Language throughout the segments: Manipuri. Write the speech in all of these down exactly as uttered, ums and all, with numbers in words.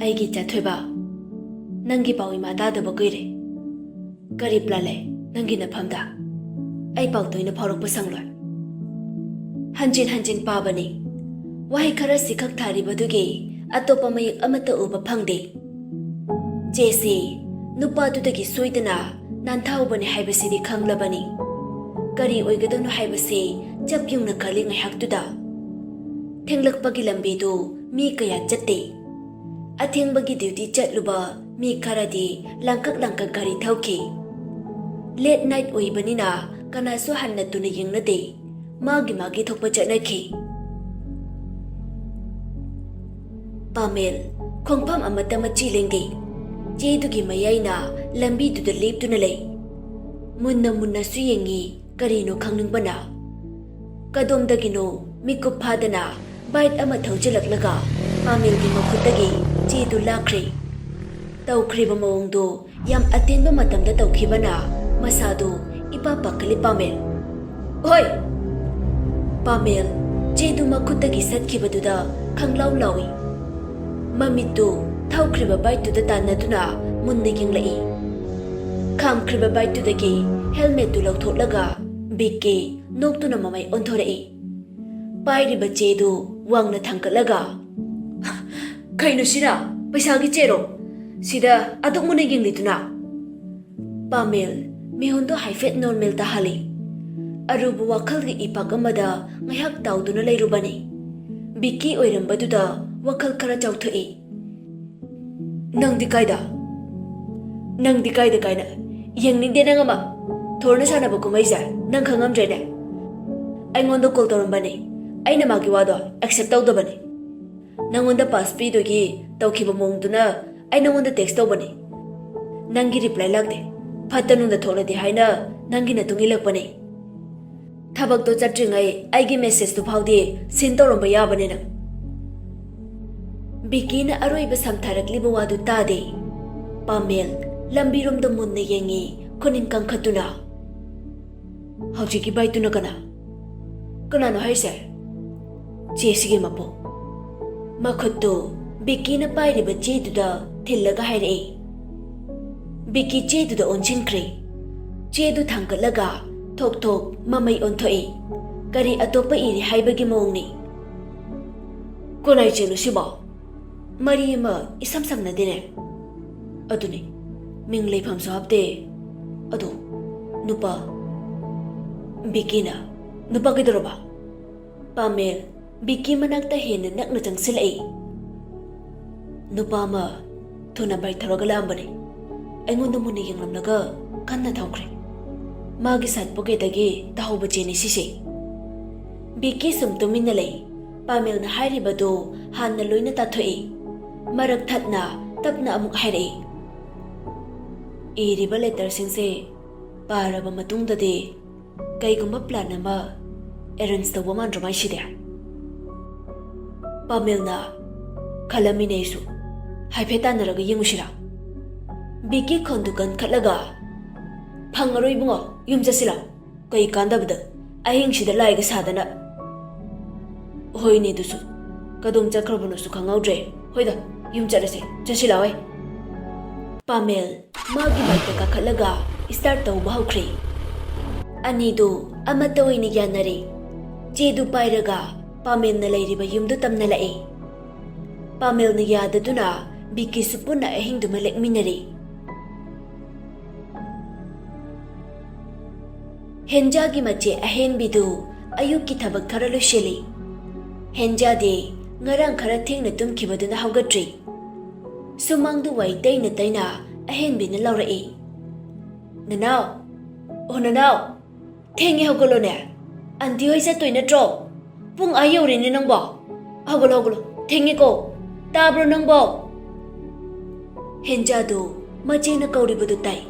ꯑꯩꯒꯤ ꯏꯆꯥ ꯊꯣꯏꯕ, ꯅꯪꯒꯤ ꯄꯥꯎ ꯏꯃꯥ ꯇꯥꯗꯕ ꯀꯨꯏꯔꯦ꯫ ꯀꯔꯤ ꯄ꯭ꯂꯥꯟ ꯂꯩ ꯅꯪꯒꯤ ꯅꯐꯝꯗ? ꯑꯩ ꯄꯥꯎ ꯇꯣꯏꯅ ꯐꯥꯎꯔꯛꯄ ꯁꯪꯂꯣꯏ꯫ ꯍꯟꯖꯤꯟ ꯍꯟꯖꯤꯟ ꯄꯥꯕꯅꯤ꯫ ꯋꯥꯍꯩ ꯈꯔꯁꯤ ꯈꯛ ꯊꯥꯔꯤꯕꯗꯨꯒꯤ ꯑꯇꯣꯞꯄ ꯃꯌꯦꯛ ꯑꯃꯠꯇ ꯎꯕ ꯐꯪꯗꯦ꯫ ꯆꯦꯁꯤ ꯅꯨꯄꯥꯗꯨꯗꯒꯤ ꯁꯣꯏꯗꯅ ꯅꯥꯟꯊꯍꯧꯕꯅꯤ ꯍꯥꯏꯕꯁꯤꯗꯤ ꯈꯪꯂꯕꯅꯤ꯫ ꯀꯔꯤ ꯑꯣꯏꯒꯗꯧꯅꯣ ꯍꯥꯏꯕꯁꯤ ꯆꯞ ꯌꯨꯡꯅ ꯈꯜꯂꯤ ꯉꯥꯏꯍꯥꯛꯇꯨꯗ꯫ ꯊꯦꯡꯂꯛꯄꯒꯤ ꯂꯝꯕꯤꯗꯨ ꯃꯤ ꯀꯌꯥ ꯆꯠꯇꯦ꯫ ꯑꯊꯦꯡꯕꯒꯤ ꯗ꯭ꯌꯨꯇꯤ ꯆꯠꯂꯨꯕ ꯃꯤ ꯈꯔꯗꯤ ꯂꯥꯡꯀꯛ ꯂꯥꯡꯀꯛ ꯒꯥꯔꯤ ꯊꯧꯈꯤ꯫ ꯂꯦꯠ ꯅꯥꯏꯠ ꯑꯣꯏꯕꯅꯤꯅ ꯀꯅꯥꯁꯨ ꯍꯟꯅ ꯇꯨꯅ ꯌꯦꯡꯅꯗꯦ꯫ ꯃꯥꯒꯤ ꯃꯥꯒꯤ ꯊꯣꯛꯄ ꯆꯠꯅꯈꯤ꯫ ꯄꯥꯃꯦꯜ ꯈꯣꯡꯐꯝ ꯑꯃꯠꯇ ꯃꯆꯤ ꯂꯦꯡꯗꯦ꯫ ꯆꯦꯗꯨꯒꯤ ꯃꯌꯥꯏꯅ ꯂꯝꯕꯤꯗꯨꯗ ꯂꯦꯞꯇꯨꯅ ꯂꯩ꯫ ꯃꯨꯟꯅ ꯃꯨꯟꯅꯁꯨ ꯌꯦꯡꯉꯤ, ꯀꯔꯤꯅꯣ ꯈꯪꯅꯤꯡꯕꯅ꯫ ꯀꯗꯣꯝꯗꯒꯤꯅꯣ ꯃꯤꯀꯨꯞ ꯐꯥꯗꯅ ꯕꯥꯏꯛ ꯑꯃ ꯊꯧꯖꯤꯜꯂꯛꯂꯒ ꯄꯥꯃꯦꯜꯒꯤ ꯃꯈꯨꯠꯇꯒꯤ ꯆꯦꯗꯨ ꯂꯥꯛꯈ꯭ꯔꯦ꯫ ꯇꯧꯈ꯭ꯔꯤꯕ ꯃꯑꯣꯡꯗꯨ ꯌꯥꯝ ꯑꯇꯦꯟꯕ ꯃꯇꯝꯗ ꯇꯧꯈꯤꯕꯅ ꯃꯁꯥꯗꯨ ꯏꯄꯥ ꯄꯥꯈꯠꯂꯤ ꯄꯥꯃꯦꯜ꯫ "ꯍꯣꯏ!" ꯄꯥꯃꯦꯜ ꯆꯦꯗꯨ ꯃꯈꯨꯠꯇꯒꯤ ꯁꯠꯈꯤꯕꯗꯨꯗ ꯈꯪꯂꯥꯎ ꯂꯥꯎꯏ꯫ ꯃꯃꯤꯠꯇꯨ ꯊꯧꯈ꯭ꯔꯤꯕ ꯕꯥꯏꯛꯇꯨꯗ ꯇꯥꯟꯅꯗꯨꯅ ꯃꯨꯟꯅ ꯌꯦꯡꯂꯛꯏ꯫ ꯈꯥꯝꯈ꯭ꯔꯤꯕ ꯕꯥꯏꯛꯇꯨꯗꯒꯤ ꯍꯦꯜꯃꯦꯠꯇꯨ ꯂꯧꯊꯣꯛꯂꯒ ꯕꯤꯛꯀꯤ ꯅꯣꯛꯇꯨꯅ ꯃꯃꯥꯏ ꯑꯣꯟꯊꯣꯔꯛꯏ꯫ ꯄꯥꯏꯔꯤꯕ ꯆꯦꯗꯨ ꯋꯥꯡꯅ ꯊꯥꯡꯒꯠꯂꯒ, "ꯀꯩꯅꯣ ꯁꯤꯅ? ꯄꯩꯁꯥꯒꯤ ꯆꯦꯔꯣ? ꯁꯤꯗ ꯑꯗꯨꯛ ꯃꯨꯟꯅ ꯌꯦꯡꯂꯤꯗꯨꯅ?" ꯄꯥꯃꯦꯜ ꯃꯤꯍꯨꯟꯗꯨ ꯍꯥꯏꯐꯦꯠ ꯅꯣꯔꯃꯦꯜ ꯇꯥꯍꯜꯂꯤ꯫ ꯑꯔꯨꯕ ꯋꯥꯈꯜꯒꯤ ꯏꯄꯥꯛ ꯑꯃꯗ ꯉꯥꯏꯍꯥꯛ ꯇꯥꯎꯗꯨꯅ ꯂꯩꯔꯨꯕꯅꯤ꯫ ꯕꯤꯛꯀꯤ ꯑꯣꯏꯔꯝꯕꯗꯨꯗ ꯋꯥꯈꯜ ꯈꯔ ꯆꯥꯎꯊꯣꯛꯏ꯫ "ꯅꯪꯗꯤ ꯀꯥꯏꯗ? ꯅꯪꯗꯤ ꯀꯥꯏꯗ ꯀꯥꯏꯅ? ꯌꯦꯡꯅꯤꯡꯗꯦ ꯅꯪ ꯑꯃ꯫ ꯊꯣꯔꯅ ꯁꯥꯟꯅꯕ ꯀꯨꯝꯍꯩꯁꯦ ꯅꯪ ꯈꯪꯉꯝꯗ꯭ꯔꯦꯅꯦ꯫ ꯑꯩꯉꯣꯟꯗ ꯀꯣꯜ ꯇꯧꯔꯝꯕꯅꯤ, ꯑꯩꯅ ꯃꯥꯒꯤ ꯋꯥꯗꯣ ꯑꯦꯛꯁꯦꯞ ꯇꯧꯗꯕꯅꯤ꯫ ꯅꯪꯉꯣꯟꯗ ꯄꯥꯁ ꯄꯤꯗꯣꯏꯒꯤ ꯇꯧꯈꯤꯕ ꯃꯑꯣꯡꯗꯨꯅ ꯑꯩ ꯅꯪꯉꯣꯟꯗ ꯇꯦꯛꯁ ꯇꯧꯕꯅꯤ꯫ ꯅꯪꯒꯤ ꯔꯤꯄ꯭ꯂꯥꯏ ꯂꯥꯛꯇꯦ꯫ ꯐꯠꯇ ꯅꯨꯡꯗ ꯊꯣꯛꯂꯗꯤ ꯍꯥꯏꯅ ꯅꯪꯒꯤ ꯅꯇꯨꯡ ꯏꯜꯂꯛꯄꯅꯤ꯫ ꯊꯕꯛꯇꯣ ꯆꯠꯇ꯭ꯔꯤꯉꯩ ꯑꯩꯒꯤ ꯃꯦꯁꯦꯖꯇꯨ ꯐꯥꯎꯗꯤ ꯁꯤꯟ ꯇꯧꯔꯝꯕ ꯌꯥꯕꯅꯤ ꯅꯪ꯫" ꯕꯤꯀꯤꯅ ꯑꯔꯣꯏꯕ ꯁꯝꯊꯔꯛꯂꯤꯕ ꯋꯥꯗꯨ ꯇꯥꯗꯦ꯫ ꯄꯥꯃꯦꯜ ꯂꯝꯕꯤꯔꯣꯝꯗ ꯃꯨꯟꯅ ꯌꯦꯡꯉꯤ, ꯈꯨꯅꯤꯡ ꯀꯟꯈꯠꯇꯨꯅ꯫ "ꯍꯧꯖꯤꯛꯀꯤ ꯕꯥꯏꯛꯇꯨꯅ ꯀꯅꯥ? ꯀꯅꯥꯅꯣ ꯍꯥꯏꯁꯦ?" "ꯆꯦꯁꯤꯒꯤ ꯃꯄꯨ꯫" ꯃꯈꯨꯠꯇꯨ ꯕꯤꯀꯤꯅ ꯄꯥꯏꯔꯤꯕ ꯆꯦꯗꯨꯗ ꯊꯤꯜꯂꯒ ꯍꯥꯏꯔꯛꯏ꯫ ꯕꯤꯀꯤ ꯆꯦꯗꯨꯗ ꯑꯣꯟꯁꯤꯟꯈ꯭ꯔꯦ꯫ ꯆꯦꯗꯨ ꯊꯥꯡꯒꯠꯂꯒ ꯊꯣꯛ ꯊꯣꯛ ꯃꯃꯩ ꯑꯣꯟꯊꯣꯛꯏ꯫ ꯀꯔꯤ ꯑꯇꯣꯞꯄ ꯏꯔꯤ ꯍꯥꯏꯕꯒꯤ ꯃꯑꯣꯡꯅꯤ꯫ ꯀꯅꯥꯏ ꯆꯦꯅꯣ ꯁꯤꯕꯣ? ꯃꯔꯤ ꯑꯃ ꯏꯁꯝ ꯁꯝꯅꯗꯦꯅꯦ꯫ ꯑꯗꯨꯅꯤ, ꯃꯤꯡ ꯂꯩꯐꯝꯁꯨ ꯍꯥꯞꯇꯦ꯫ ꯑꯗꯣ, ꯅꯨꯄꯥ, ꯕꯤꯀꯤꯅ, ꯅꯨꯄꯥ ꯀꯩꯗꯧꯔꯕ? ꯄꯥꯃꯦꯜ ꯕꯤꯀꯤ ꯃꯅꯥꯛꯇ ꯍꯦꯟꯅ ꯅꯛꯅ ꯆꯪꯁꯤꯜꯂꯛꯏ꯫ ꯅꯨꯄꯥ ꯑꯃ ꯊꯨꯅ ꯕꯥꯏꯛ ꯊꯧꯔꯒ ꯂꯥꯛꯑꯝꯕꯅꯤ꯫ ꯑꯩꯉꯣꯟꯗ ꯃꯨꯟꯅ ꯌꯦꯡꯂꯝꯂꯒ ꯀꯟꯅ ꯊꯧꯈ꯭ꯔꯦ꯫ ꯃꯥꯒꯤ ꯁꯥꯏꯠ ꯄꯣꯀꯦꯠꯇꯒꯤ ꯇꯥꯍꯧꯕ ꯆꯦꯅꯤ ꯁꯤꯁꯦ꯫ ꯕꯤꯀꯤ ꯁꯨꯝ ꯇꯨꯃꯤꯟꯅ ꯂꯩ꯫ ꯄꯥꯃꯦꯜꯅ ꯍꯥꯏꯔꯤꯕꯗꯨ ꯍꯥꯟꯅ ꯂꯣꯏꯅ ꯇꯥꯊꯣꯛꯏ꯫ ꯃꯔꯛ ꯊꯠꯅ ꯇꯞꯅ ꯑꯃꯨꯛ ꯍꯥꯏꯔꯛꯏ꯫ ꯏꯔꯤꯕ ꯂꯦꯇꯔꯁꯤꯡꯁꯦ ꯄꯥꯔꯕ ꯃꯇꯨꯡꯗꯗꯤ ꯀꯩꯒꯨꯝꯕ ꯄ꯭ꯂꯥꯟ ꯑꯃ ꯑꯦꯔꯦꯟꯖ ꯇꯧꯕ ꯃꯥꯟꯗ꯭ꯔꯣ ꯃꯥꯏꯁꯤꯗꯤ? ꯄꯥꯃꯦꯜꯅ ꯈꯜꯂꯝꯃꯤꯅꯦ ꯑꯩꯁꯨ꯫ ꯍꯥꯏꯐꯦꯠ ꯇꯥꯟꯅꯔꯒ ꯌꯦꯡꯉꯨꯁꯤꯔꯥ? ꯕꯤꯀꯤ ꯈꯣꯟꯗꯨ ꯀꯟꯈꯠꯂꯒ, "ꯐꯪꯉꯔꯣꯏ ꯏꯕꯨꯡꯉꯣ, ꯌꯨꯝ ꯆꯠꯁꯤꯔꯥ? ꯀꯩ ꯀꯥꯟꯗꯕꯗ ꯑꯍꯤꯡꯁꯤꯗ ꯂꯥꯏꯒ ꯁꯥꯗꯅ?" ꯍꯣꯏꯅꯦ, ꯑꯗꯨꯁꯨ꯫ ꯀꯗꯣꯝ ꯆꯠꯈ꯭ꯔꯕꯅꯣꯁꯨ ꯈꯪꯍꯧꯗ꯭ꯔꯦ꯫ ꯍꯣꯏꯗ, ꯌꯨꯝ ꯆꯠꯂꯁꯦ꯫ ꯆꯠꯁꯤ ꯂꯥꯛꯑꯣꯏ꯫ ꯄꯥꯃꯦꯜ ꯃꯥꯒꯤ ꯕꯥꯏꯛꯇ ꯀꯥꯈꯠꯂꯒ ꯁ꯭ꯇꯥꯔꯠ ꯇꯧꯕ ꯍꯧꯈ꯭ꯔꯦ꯫ ꯑꯅꯤꯗꯨ ꯑꯃꯠꯇ ꯑꯣꯏꯅ ꯌꯥꯅꯔꯦ꯫ ꯆꯦꯗꯨ ꯄꯥꯏꯔꯒ ꯄꯥꯃꯦꯜꯅ ꯂꯩꯔꯤꯕ ꯌꯨꯝꯗꯨ ꯇꯝꯅ ꯂꯥꯛꯑꯦ꯫ ꯄꯥꯃꯦꯜꯅ ꯌꯥꯗꯗꯨꯅ ꯕꯤꯀꯤꯁꯨ ꯄꯨꯟꯅ ꯑꯍꯤꯡꯗꯨꯃ ꯂꯦꯛꯃꯤꯟꯅꯔꯦ꯫ ꯍꯦꯟꯖꯥꯒꯤ ꯃꯆꯦ ꯑꯍꯦꯟꯕꯤꯗꯨ ꯑꯌꯨꯛꯀꯤ ꯊꯕꯛ ꯈꯔ ꯂꯣꯏꯁꯤꯜꯂꯤ꯫ ꯍꯦꯟꯖꯥꯗꯤ ꯉꯔꯥꯡ ꯈꯔ ꯊꯦꯡꯅ ꯇꯨꯝꯈꯤꯕꯗꯨꯅ ꯍꯧꯒꯠꯇ꯭ꯔꯤ꯫ ꯁꯨꯃꯥꯡꯗꯨ ꯋꯥꯏ ꯇꯩꯅ ꯇꯩꯅ ꯑꯍꯦꯟꯕꯤꯅ ꯂꯥꯎꯔꯛꯏ꯫ "ꯅꯅꯥꯎ, ꯑꯣ ꯅꯅꯥꯎ, ꯊꯦꯡꯉꯦ, ꯍꯧꯒꯠꯂꯣꯅꯦ꯫ ꯑꯟꯇꯤ ꯍꯣꯏ ꯆꯠꯇꯣꯏ ꯅꯠꯇ꯭ꯔꯣ? ꯄꯨꯡ ꯑꯥ ꯌꯧꯔꯦꯅꯦ ꯅꯪꯕꯣ꯫ ꯍꯧꯒꯠꯂꯣ, ꯍꯧꯒꯠꯂꯣ, ꯊꯦꯡꯉꯦꯀꯣ꯫ ꯇꯥꯕ꯭ꯔꯣ ꯅꯪꯕꯣ?" ꯍꯦꯟꯖꯥꯗꯨ ꯃꯆꯦꯅ ꯀꯧꯔꯤꯕꯗꯨ ꯇꯥꯏ꯫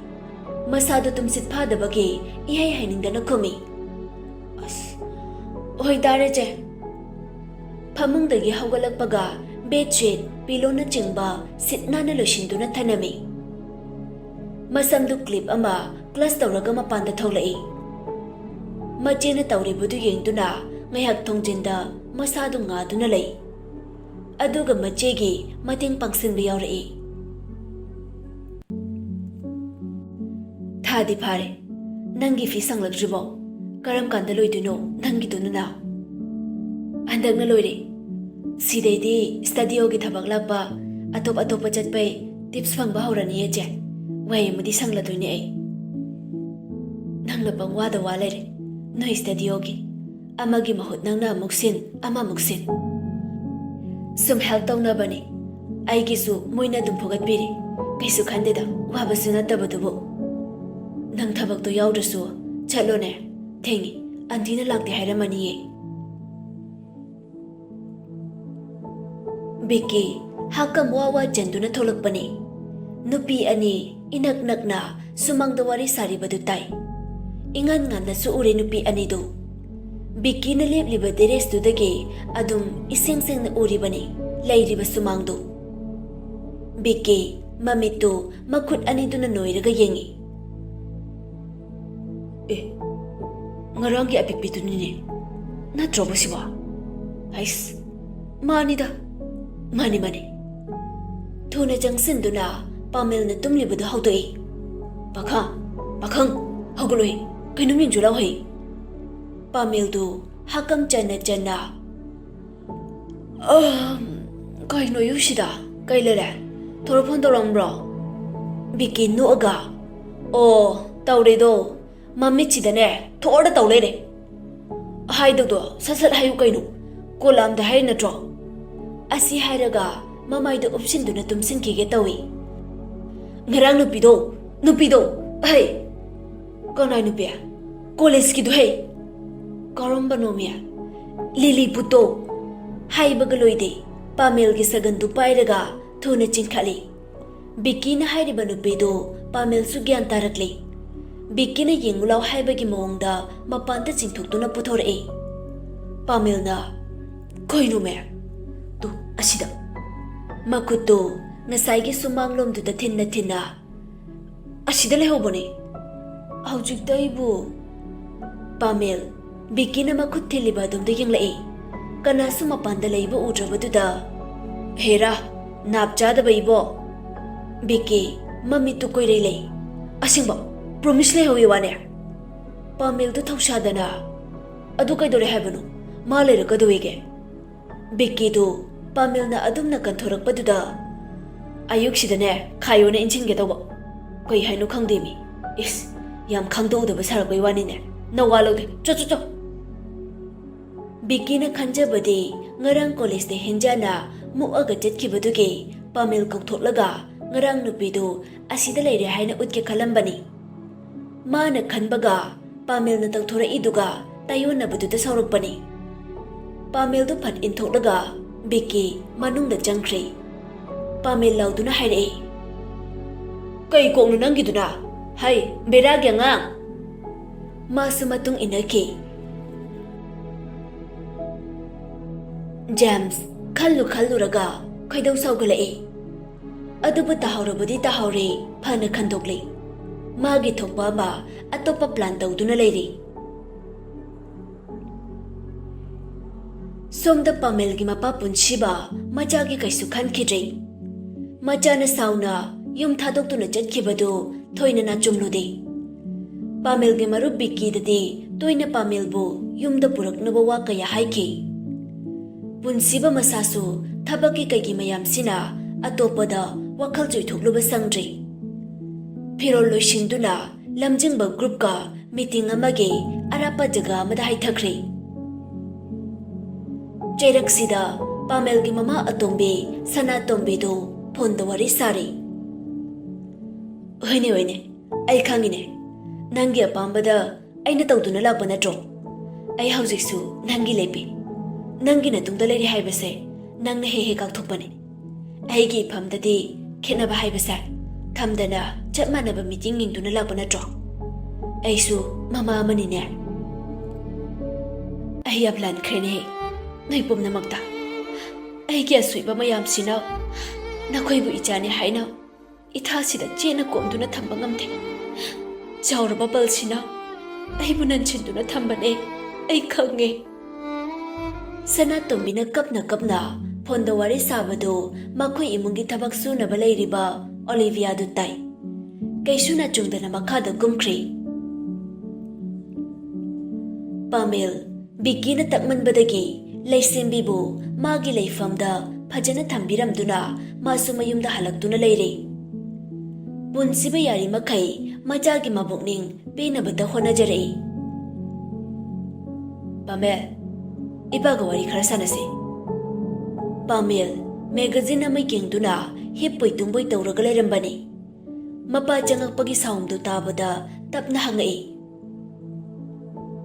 ꯃꯁꯥꯗꯨ ꯇꯨꯝꯁꯤꯠ ꯐꯥꯗꯕꯒꯤ ꯏꯍꯩ ꯍꯩꯅꯤꯡꯗꯅ ꯈꯨꯝꯃꯤ꯫ "ꯑꯁ, ꯍꯣꯏ ꯇꯥꯔꯦ ꯆꯦ꯫" ꯐꯃꯨꯡꯗꯒꯤ ꯍꯧꯒꯠꯂꯛꯄꯒ ꯕꯦꯗꯁꯤꯠ, ꯄꯤꯂꯣꯅꯆꯤꯡꯕ ꯁꯤꯠ ꯅꯥꯟꯅ ꯂꯣꯏꯁꯤꯟꯗꯨꯅ ꯊꯅꯝꯃꯤ꯫ ꯃꯁꯝꯗꯨ ꯀ꯭ꯂꯤꯞ ꯑꯃ ꯀ꯭ꯂꯆ ꯇꯧꯔꯒ ꯃꯄꯥꯟꯗ ꯊꯣꯛꯂꯛꯏ꯫ ꯃꯆꯦꯅ ꯇꯧꯔꯤꯕꯗꯨ ꯌꯦꯡꯗꯨꯅ ꯉꯥꯏꯍꯥꯛ ꯊꯣꯡꯖꯤꯟꯗ ꯃꯁꯥꯗꯨ ꯉꯥꯗꯨꯅ ꯂꯩ꯫ ꯑꯗꯨꯒ ꯃꯆꯦꯒꯤ ꯃꯇꯦꯡ ꯄꯥꯡꯁꯤꯟꯕ ꯌꯥꯎꯔꯛꯏ꯫ ꯊꯥꯗꯤ ꯐꯥꯔꯦ, ꯅꯪꯒꯤ ꯐꯤ ꯁꯪꯂꯛꯇ꯭ꯔꯤꯕꯣ? ꯀꯔꯝ ꯀꯥꯟꯗ ꯂꯣꯏꯗꯣꯏꯅꯣ ꯅꯪꯒꯤꯗꯨꯅ? ꯍꯟꯗꯛꯅ ꯂꯣꯏꯔꯦ꯫ ꯁꯤꯗꯩꯗꯤ ꯁ꯭ꯇꯗꯤꯑꯣꯒꯤ ꯊꯕꯛ ꯂꯥꯛꯄ, ꯑꯇꯣꯞ ꯑꯇꯣꯞꯄ ꯆꯠꯄꯩ ꯇꯤꯞꯁ ꯐꯪꯕ ꯍꯧꯔꯅꯤꯌꯦ ꯆꯦ꯫ ꯋꯥꯍꯩ ꯑꯃꯗꯤ ꯁꯪꯂꯗꯣꯏꯅꯦ ꯑꯩ꯫ ꯅꯪꯅ ꯄꯪꯋꯥꯗ ꯋꯥ ꯂꯩꯔꯦ, ꯅꯣꯏ ꯁ꯭ꯇꯗꯤꯑꯣꯒꯤ꯫ ꯑꯃꯒꯤ ꯃꯍꯨꯠ ꯅꯪꯅ ꯑꯃꯨꯛ ꯁꯤꯟ, ꯑꯃꯃꯨꯛ ꯁꯤꯟ꯫ ꯁꯨꯝ ꯍꯦꯜꯞ ꯇꯧꯅꯕꯅꯤ꯫ ꯑꯩꯒꯤꯁꯨ ꯃꯣꯏꯅ ꯑꯗꯨꯝ ꯐꯨꯒꯠꯄꯤꯔꯤ꯫ ꯀꯩꯁꯨ ꯈꯟꯗꯦꯗ, ꯋꯥꯕꯁꯨ ꯅꯠꯇꯕꯗꯨꯕꯨ꯫ ꯅꯪ ꯊꯕꯛꯇꯣ ꯌꯥꯎꯗ꯭ꯔꯁꯨ ꯆꯠꯂꯣꯅꯦ꯫ ꯊꯦꯡꯉꯤ, ꯑꯟꯇꯤꯅ ꯂꯥꯛꯇꯦ ꯍꯥꯏꯔꯝꯃꯅꯤꯌꯦ꯫ ꯕꯤꯀꯤ ꯍꯥꯀꯝ ꯋꯥ ꯋꯥ ꯆꯟꯗꯨꯅ ꯊꯣꯛꯂꯛꯄꯅꯤ꯫ ꯅꯨꯄꯤ ꯑꯅꯤ ꯏꯅꯛ ꯅꯛꯅ ꯁꯨꯃꯥꯡꯗ ꯋꯥꯔꯤ ꯁꯥꯔꯤꯕꯗꯨ ꯇꯥꯏ꯫ ꯏꯉꯥꯟ ꯉꯥꯟꯅꯁꯨ ꯎꯔꯦ ꯅꯨꯄꯤ ꯑꯅꯤꯗꯨ꯫ ꯕꯤꯀꯤꯅ ꯂꯦꯞꯂꯤꯕ ꯇꯦꯔꯦꯁꯇꯨꯗꯒꯤ ꯑꯗꯨꯝ ꯏꯁꯦꯡ ꯁꯦꯡꯅ ꯎꯔꯤꯕꯅꯤ ꯂꯩꯔꯤꯕ ꯁꯨꯃꯥꯡꯗꯨ꯫ ꯕꯤꯀꯤ ꯃꯃꯤꯠꯇꯨ ꯃꯈꯨꯠ ꯑꯅꯤꯗꯨꯅ ꯅꯣꯏꯔꯒ ꯌꯦꯡꯏ꯫ ꯑꯦ, ꯉꯔꯥꯡꯒꯤ ꯑꯄꯤꯛꯄꯤꯗꯨꯅꯤꯅꯦ, ꯅꯠꯇ꯭ꯔꯣꯕ ꯁꯤꯕꯣ? ꯍꯩꯁ, ꯃꯥꯅꯤꯗ, ꯃꯥꯅꯤ, ꯃꯥꯅꯤ꯫ ꯊꯨꯅ ꯆꯪꯁꯤꯟꯗꯨꯅ ꯄꯥꯃꯦꯜꯅ ꯇꯨꯝꯂꯤꯕꯗꯨ ꯍꯧꯗꯣꯛꯏ꯫ "ꯄꯥꯈꯪ, ꯄꯥꯈꯪ, ꯍꯧꯒꯠꯂꯣꯍꯦ, ꯀꯩꯅꯣꯝ ꯌꯦꯡꯖꯤ ꯂꯥꯎꯍꯦ꯫" ꯄꯥꯃꯦꯜꯗꯨ ꯍꯥꯀꯝ ꯆꯟꯅ ꯆꯟꯅ, "ꯑꯍꯝ, ꯀꯩꯅꯣ ꯌꯨꯁꯤꯗ? ꯀꯩ ꯂꯩꯔꯦ? ꯊꯣꯔ ꯐꯣꯟ ꯇꯧꯔꯛꯑꯝꯕ꯭ꯔꯣ?" ꯕꯤꯀꯤ ꯅꯣꯛꯑꯒ, "ꯑꯣ, ꯇꯧꯔꯦꯗꯣ꯫ ꯃꯃꯤꯠꯁꯤꯗꯅꯦ ꯊꯣꯔꯗ ꯇꯧ ꯂꯩꯔꯦ꯫ ꯍꯥꯏꯗꯧꯗꯣ ꯁꯠ ꯁꯠ ꯍꯥꯏꯌꯨ ꯀꯩꯅꯣ꯫ ꯀꯣꯂꯥꯝꯗ ꯍꯥꯏꯔꯤ ꯅꯠꯇ꯭ꯔꯣ?" ꯑꯁꯤ ꯍꯥꯏꯔꯒ ꯃꯃꯥꯏꯗ ꯎꯞꯁꯤꯟꯗꯨꯅ ꯇꯨꯝꯁꯤꯟꯈꯤꯒꯦ ꯇꯧꯏ꯫ "ꯉꯔꯥꯡ ꯅꯨꯄꯤꯗꯣ, ꯅꯨꯄꯤꯗꯣ, ꯍꯩ!" "ꯀꯅꯥꯏ ꯅꯨꯄꯤ?" "ꯀꯣꯂꯦꯖꯀꯤꯗꯨ ꯍꯩ!" "ꯀꯔꯝꯕꯅꯣꯃꯤ?" "ꯂꯤꯂꯤꯄꯨꯠꯇꯣ!" ꯍꯥꯏꯕꯒ ꯂꯣꯏꯗꯦ, ꯄꯥꯃꯦꯜꯒꯤ ꯁꯒꯟꯗꯨ ꯄꯥꯏꯔꯒ ꯊꯨꯅ ꯆꯤꯡꯈꯠꯂꯤ꯫ ꯕꯤꯛꯀꯤꯅ ꯍꯥꯏꯔꯤꯕ ꯅꯨꯄꯤꯗꯨ ꯄꯥꯃꯦꯜꯁꯨ ꯒ꯭ꯌꯥꯟ ꯇꯥꯔꯛꯂꯤ꯫ ꯕꯤꯛꯀꯤꯅ ꯌꯦꯡꯉꯨ ꯂꯥꯎ ꯍꯥꯏꯕꯒꯤ ꯃꯑꯣꯡꯗ ꯃꯄꯥꯟꯗ ꯆꯤꯡꯊꯣꯛꯇꯨꯅ ꯄꯨꯊꯣꯔꯛꯏ꯫ ꯄꯥꯃꯦꯜꯅ, "ꯀꯩꯅꯣꯃꯦ? ꯇꯨ, ꯑꯁꯤꯗ!" ꯃꯈꯨꯠꯇꯨ ꯉꯁꯥꯏꯒꯤ ꯁꯨꯃꯥꯡꯂꯣꯝꯗꯨꯗ ꯊꯤꯟꯅ ꯊꯤꯟꯅ, "ꯑꯁꯤꯗ ꯂꯩꯍꯧꯕꯅꯦ꯫ ꯍꯧꯖꯤꯛꯇ ꯑꯩꯕꯨ꯫" ꯄꯥꯃꯦꯜ ꯕꯤꯛꯀꯤꯅ ꯃꯈꯨꯠ ꯊꯤꯜꯂꯤꯕ ꯑꯗꯣꯝꯗ ꯌꯦꯡꯂꯛꯏ꯫ ꯀꯅꯥꯁꯨ ꯃꯄꯥꯟꯗ ꯂꯩꯕ ꯎꯗ꯭ꯔꯕꯗꯨꯗ ꯍꯦꯔꯥ, ꯅꯥꯞ ꯆꯥꯗꯕ ꯏꯕꯣ꯫ ꯕꯤꯀꯤ, ꯃꯃꯤꯠꯇꯨ ꯀꯣꯏꯔꯩ ꯂꯩ꯫ ꯑꯁꯦꯡꯕ, ꯄ꯭ꯔꯣꯃꯤꯁ ꯂꯩꯍꯧꯋꯤ ꯋꯥꯅꯦ꯫ ꯄꯥꯃꯦꯜꯗꯨ ꯊꯧꯁꯥꯗꯅ, "ꯑꯗꯨ ꯀꯩꯗꯧꯔꯦ ꯍꯥꯏꯕꯅꯣ? ꯃꯥ ꯂꯩꯔꯛꯀꯗꯧꯋꯤꯒꯦ?" ꯕꯤꯀꯤꯗꯨ ꯄꯥꯃꯦꯜꯅ ꯑꯗꯨꯝꯅ ꯀꯟꯊꯣꯔꯛꯄꯗꯨꯗ, "ꯑꯌꯨꯛꯁꯤꯗꯅꯦ ꯈꯥꯏꯌꯣꯅ ꯏꯟꯁꯤꯟꯒꯦ ꯇꯧꯕ꯫ ꯀꯩ ꯍꯥꯏꯅꯣ ꯈꯪꯗꯦꯃꯤ꯫ ꯏꯁ, ꯌꯥꯝ ꯈꯪꯗꯣꯛꯎꯗꯕ ꯁꯥꯔꯛꯄꯩ ꯋꯥꯅꯤꯅꯦ꯫ ꯅꯋꯥ ꯂꯧꯗꯦ꯫ ꯆꯣ, ꯆꯣ, ꯆꯣ!" ꯕꯤꯀꯤꯅ ꯈꯟꯖꯕꯗꯤ ꯉꯔꯥꯡ ꯀꯣꯂꯦꯖꯇ ꯍꯦꯟꯖꯥꯅ ꯃꯨꯛꯑꯒ ꯆꯠꯈꯤꯕꯗꯨꯒꯤ ꯄꯥꯃꯦꯜ ꯀꯧꯊꯣꯛꯂꯒ ꯉꯔꯥꯡ ꯅꯨꯄꯤꯗꯨ ꯑꯁꯤꯗ ꯂꯩꯔꯦ ꯍꯥꯏꯅ ꯎꯠꯀꯦ ꯈꯜꯂꯝꯕꯅꯤ꯫ ꯃꯥꯅ ꯈꯟꯕꯒ ꯄꯥꯃꯦꯜꯅ ꯇꯧꯊꯣꯔꯛꯏꯗꯨꯒ ꯇꯥꯏꯌꯣꯟꯅꯕꯗꯨꯗ ꯁꯥꯎꯔꯛꯄꯅꯤ꯫ ꯄꯥꯃꯦꯜꯗꯨ ꯐꯠ ꯏꯟꯊꯣꯛꯂꯒ ꯕꯤꯀꯤ ꯃꯅꯨꯡꯗ ꯆꯪꯈ꯭ꯔꯦ꯫ ꯄꯥꯃꯦꯜ ꯂꯥꯎꯗꯨꯅ ꯍꯥꯏꯔꯛꯏ, "ꯀꯩ ꯀꯣꯛꯅꯣ ꯅꯪꯒꯤꯗꯨꯅ? ꯍꯩ, ꯕꯦꯔꯥꯒꯤ ꯑꯉꯥꯡ!" ꯃꯥꯁꯨ ꯃꯇꯨꯡ ꯏꯟꯅꯈꯤ꯫ ꯖꯦꯝꯁ ꯈꯜꯂꯨ ꯈꯜꯂꯨꯔꯒ ꯈꯣꯏꯗꯧ ꯁꯥꯎꯒꯠꯂꯛꯏ꯫ ꯑꯗꯨꯕꯨ ꯇꯥꯍꯧꯔꯕꯗꯤ ꯇꯥꯍꯧꯔꯦ, ꯐꯅ ꯈꯟꯗꯣꯛꯂꯤ꯫ ꯃꯥꯒꯤ ꯊꯣꯛꯄ ꯑꯃ ꯑꯇꯣꯞꯄ ꯄ꯭ꯂꯥꯟ ꯇꯧꯗꯨꯅ ꯂꯩꯔꯤ꯫ ꯁꯣꯝꯗ ꯄꯥꯃꯦꯜꯒꯤ ꯃꯄꯥ ꯄꯨꯟꯁꯤꯕ ꯃꯆꯥꯒꯤ ꯀꯩꯁꯨ ꯈꯟꯈꯤꯗ꯭ꯔꯦ꯫ ꯃꯆꯥꯅ ꯁꯥꯎꯅ ꯌꯨꯝ ꯊꯥꯗꯣꯛꯇꯨꯅ ꯆꯠꯈꯤꯕꯗꯨ ꯊꯣꯏꯅ ꯅꯥꯆꯨꯝꯂꯨꯗꯦ꯫ ꯄꯥꯃꯦꯜꯒꯤ ꯃꯔꯨꯞ ꯕꯤꯀꯤꯗꯗꯤ ꯇꯣꯏꯅ ꯄꯥꯃꯦꯜꯕꯨ ꯌꯨꯝꯗ ꯄꯨꯔꯛꯅꯕ ꯋꯥ ꯀꯌꯥ ꯍꯥꯏꯈꯤ꯫ ꯄꯨꯟꯁꯤꯕ ꯃꯁꯥꯁꯨ ꯊꯕꯛꯀꯤ ꯀꯩꯒꯤ ꯃꯌꯥꯝꯁꯤꯅ ꯑꯇꯣꯞꯄꯗ ꯋꯥꯈꯜ ꯆꯣꯏꯊꯣꯛꯂꯨꯕ ꯁꯪꯗ꯭ꯔꯤ꯫ ꯐꯤꯔꯣꯜ ꯂꯣꯏꯁꯤꯟꯗꯨꯅ ꯂꯝꯖꯤꯡꯕ ꯒ꯭ꯔꯨꯞꯀ ꯃꯤꯇꯤꯡ ꯑꯃꯒꯤ ꯑꯔꯥꯞꯄ ꯖꯒꯥ ꯑꯃꯗ ꯍꯥꯏꯊꯈ꯭ꯔꯦ꯫ ꯆꯩꯔꯛꯁꯤꯗ ꯄꯥꯃꯦꯜꯒꯤ ꯃꯃꯥ ꯑꯇꯣꯝꯕꯤ ꯁꯅꯥꯇꯣꯝꯕꯤꯗꯨ ꯐꯣꯟꯗ ꯋꯥꯔꯤ ꯁꯥꯔꯤ꯫ "ꯍꯣꯏꯅꯦ, ꯍꯣꯏꯅꯦ, ꯑꯩ ꯈꯪꯉꯤꯅꯦ꯫ ꯅꯪꯒꯤ ꯑꯄꯥꯝꯕꯗ ꯑꯩꯅ ꯇꯧꯗꯨꯅ ꯂꯥꯛꯄ ꯅꯠꯇ꯭ꯔꯣ? ꯑꯩ ꯍꯧꯖꯤꯛꯁꯨ ꯅꯪꯒꯤ ꯂꯦꯞꯄꯤ꯫ ꯅꯪꯒꯤ ꯅꯇꯨꯡꯗ ꯂꯩꯔꯤ ꯍꯥꯏꯕꯁꯦ ꯅꯪꯅ ꯍꯦꯛ ꯍꯦꯛ ꯀꯥꯎꯊꯣꯛꯄꯅꯤ꯫ ꯑꯩꯒꯤ ꯏꯐꯝꯗꯗꯤ ꯈꯦꯠꯅꯕ ꯍꯥꯏꯕꯁꯦ ꯊꯝꯗꯅ ꯆꯞ ꯃꯥꯟꯅꯕ ꯃꯤꯠꯌꯦꯡ ꯌꯦꯡꯗꯨꯅ ꯂꯥꯛꯄ ꯅꯠꯇ꯭ꯔꯣ? ꯑꯩꯁꯨ ꯃꯃꯥ ꯑꯃꯅꯤꯅꯦ꯫ ꯑꯩ ꯌꯥꯝ ꯂꯥꯟꯈ꯭ꯔꯦꯅꯦ ꯅꯣꯏ ꯄꯨꯝꯅꯃꯛꯇ꯫ ꯑꯩꯒꯤ ꯑꯁꯣꯏꯕ ꯃꯌꯥꯝꯁꯤꯅ ꯅꯈꯣꯏꯕꯨ ꯏꯆꯥꯅꯤ ꯍꯥꯏꯅ ꯏꯊꯥꯁꯤꯗ ꯆꯦꯠꯅ ꯀꯣꯝꯗꯨꯅ ꯊꯝꯕ ꯉꯝꯗꯦ꯫ ꯆꯥꯎꯔꯕ ꯕꯜꯁꯤꯅ ꯑꯩꯕꯨ ꯅꯟꯁꯤꯟꯗꯨꯅ ꯊꯝꯕꯅꯦ, ꯑꯩ ꯈꯪꯉꯦ꯫" ꯁꯅꯥꯇꯣꯝꯕꯤꯅ ꯀꯞꯅ ꯀꯞꯅ ꯐꯣꯟꯗ ꯋꯥꯔꯤ ꯁꯥꯕꯗꯨ ꯃꯈꯣꯏ ꯏꯃꯨꯡꯒꯤ ꯊꯕꯛ ꯁꯨꯅꯕ ꯂꯩꯔꯤꯕ ꯑꯣꯂꯤꯚꯤꯌꯥꯗꯨ ꯇꯥꯏ꯫ ꯀꯩꯁꯨ ꯅꯥꯆꯨꯡꯗꯅ ꯃꯈꯥꯗ ꯀꯨꯝꯈ꯭ꯔꯤ꯫ ꯄꯥꯃꯦꯜ, ꯕꯤꯀꯤꯅ ꯇꯛꯃꯟꯕꯗꯒꯤ ꯂꯩꯁꯦꯝꯕꯤꯕꯨ ꯃꯥꯒꯤ ꯂꯩꯐꯝꯗ ꯐꯖꯅ ꯊꯝꯕꯤꯔꯝꯗꯨꯅ ꯃꯥꯁꯨ ꯃꯌꯨꯝꯗ ꯍꯜꯂꯛꯇꯨꯅ ꯂꯩꯔꯦ꯫ ꯄꯨꯟꯁꯤꯕ ꯌꯥꯔꯤꯃꯈꯩ ꯃꯆꯥꯒꯤ ꯃꯕꯨꯛꯅꯤꯡ ꯄꯦꯟꯅꯕꯇ ꯍꯣꯠꯅꯖꯔꯛꯏ꯫ ꯄꯥꯃꯦꯜ, ꯏꯄꯥꯒ ꯋꯥꯔꯤ ꯈꯔ ꯁꯥꯟꯅꯁꯤ꯫ ꯄꯥꯃꯦꯜ ꯃꯦꯒꯥꯖꯤꯟ ꯑꯃ ꯌꯦꯡꯗꯨꯅ ꯍꯤꯞꯄꯣꯏ ꯇꯨꯝꯕꯣꯏ ꯇꯧꯔꯒ ꯂꯩꯔꯝꯕꯅꯤ꯫ ꯃꯄꯥ ꯆꯪꯉꯛꯄꯒꯤ ꯁꯥꯎꯟꯗꯨ ꯇꯥꯕꯗ ꯇꯞꯅ ꯍꯪꯉꯛꯏ,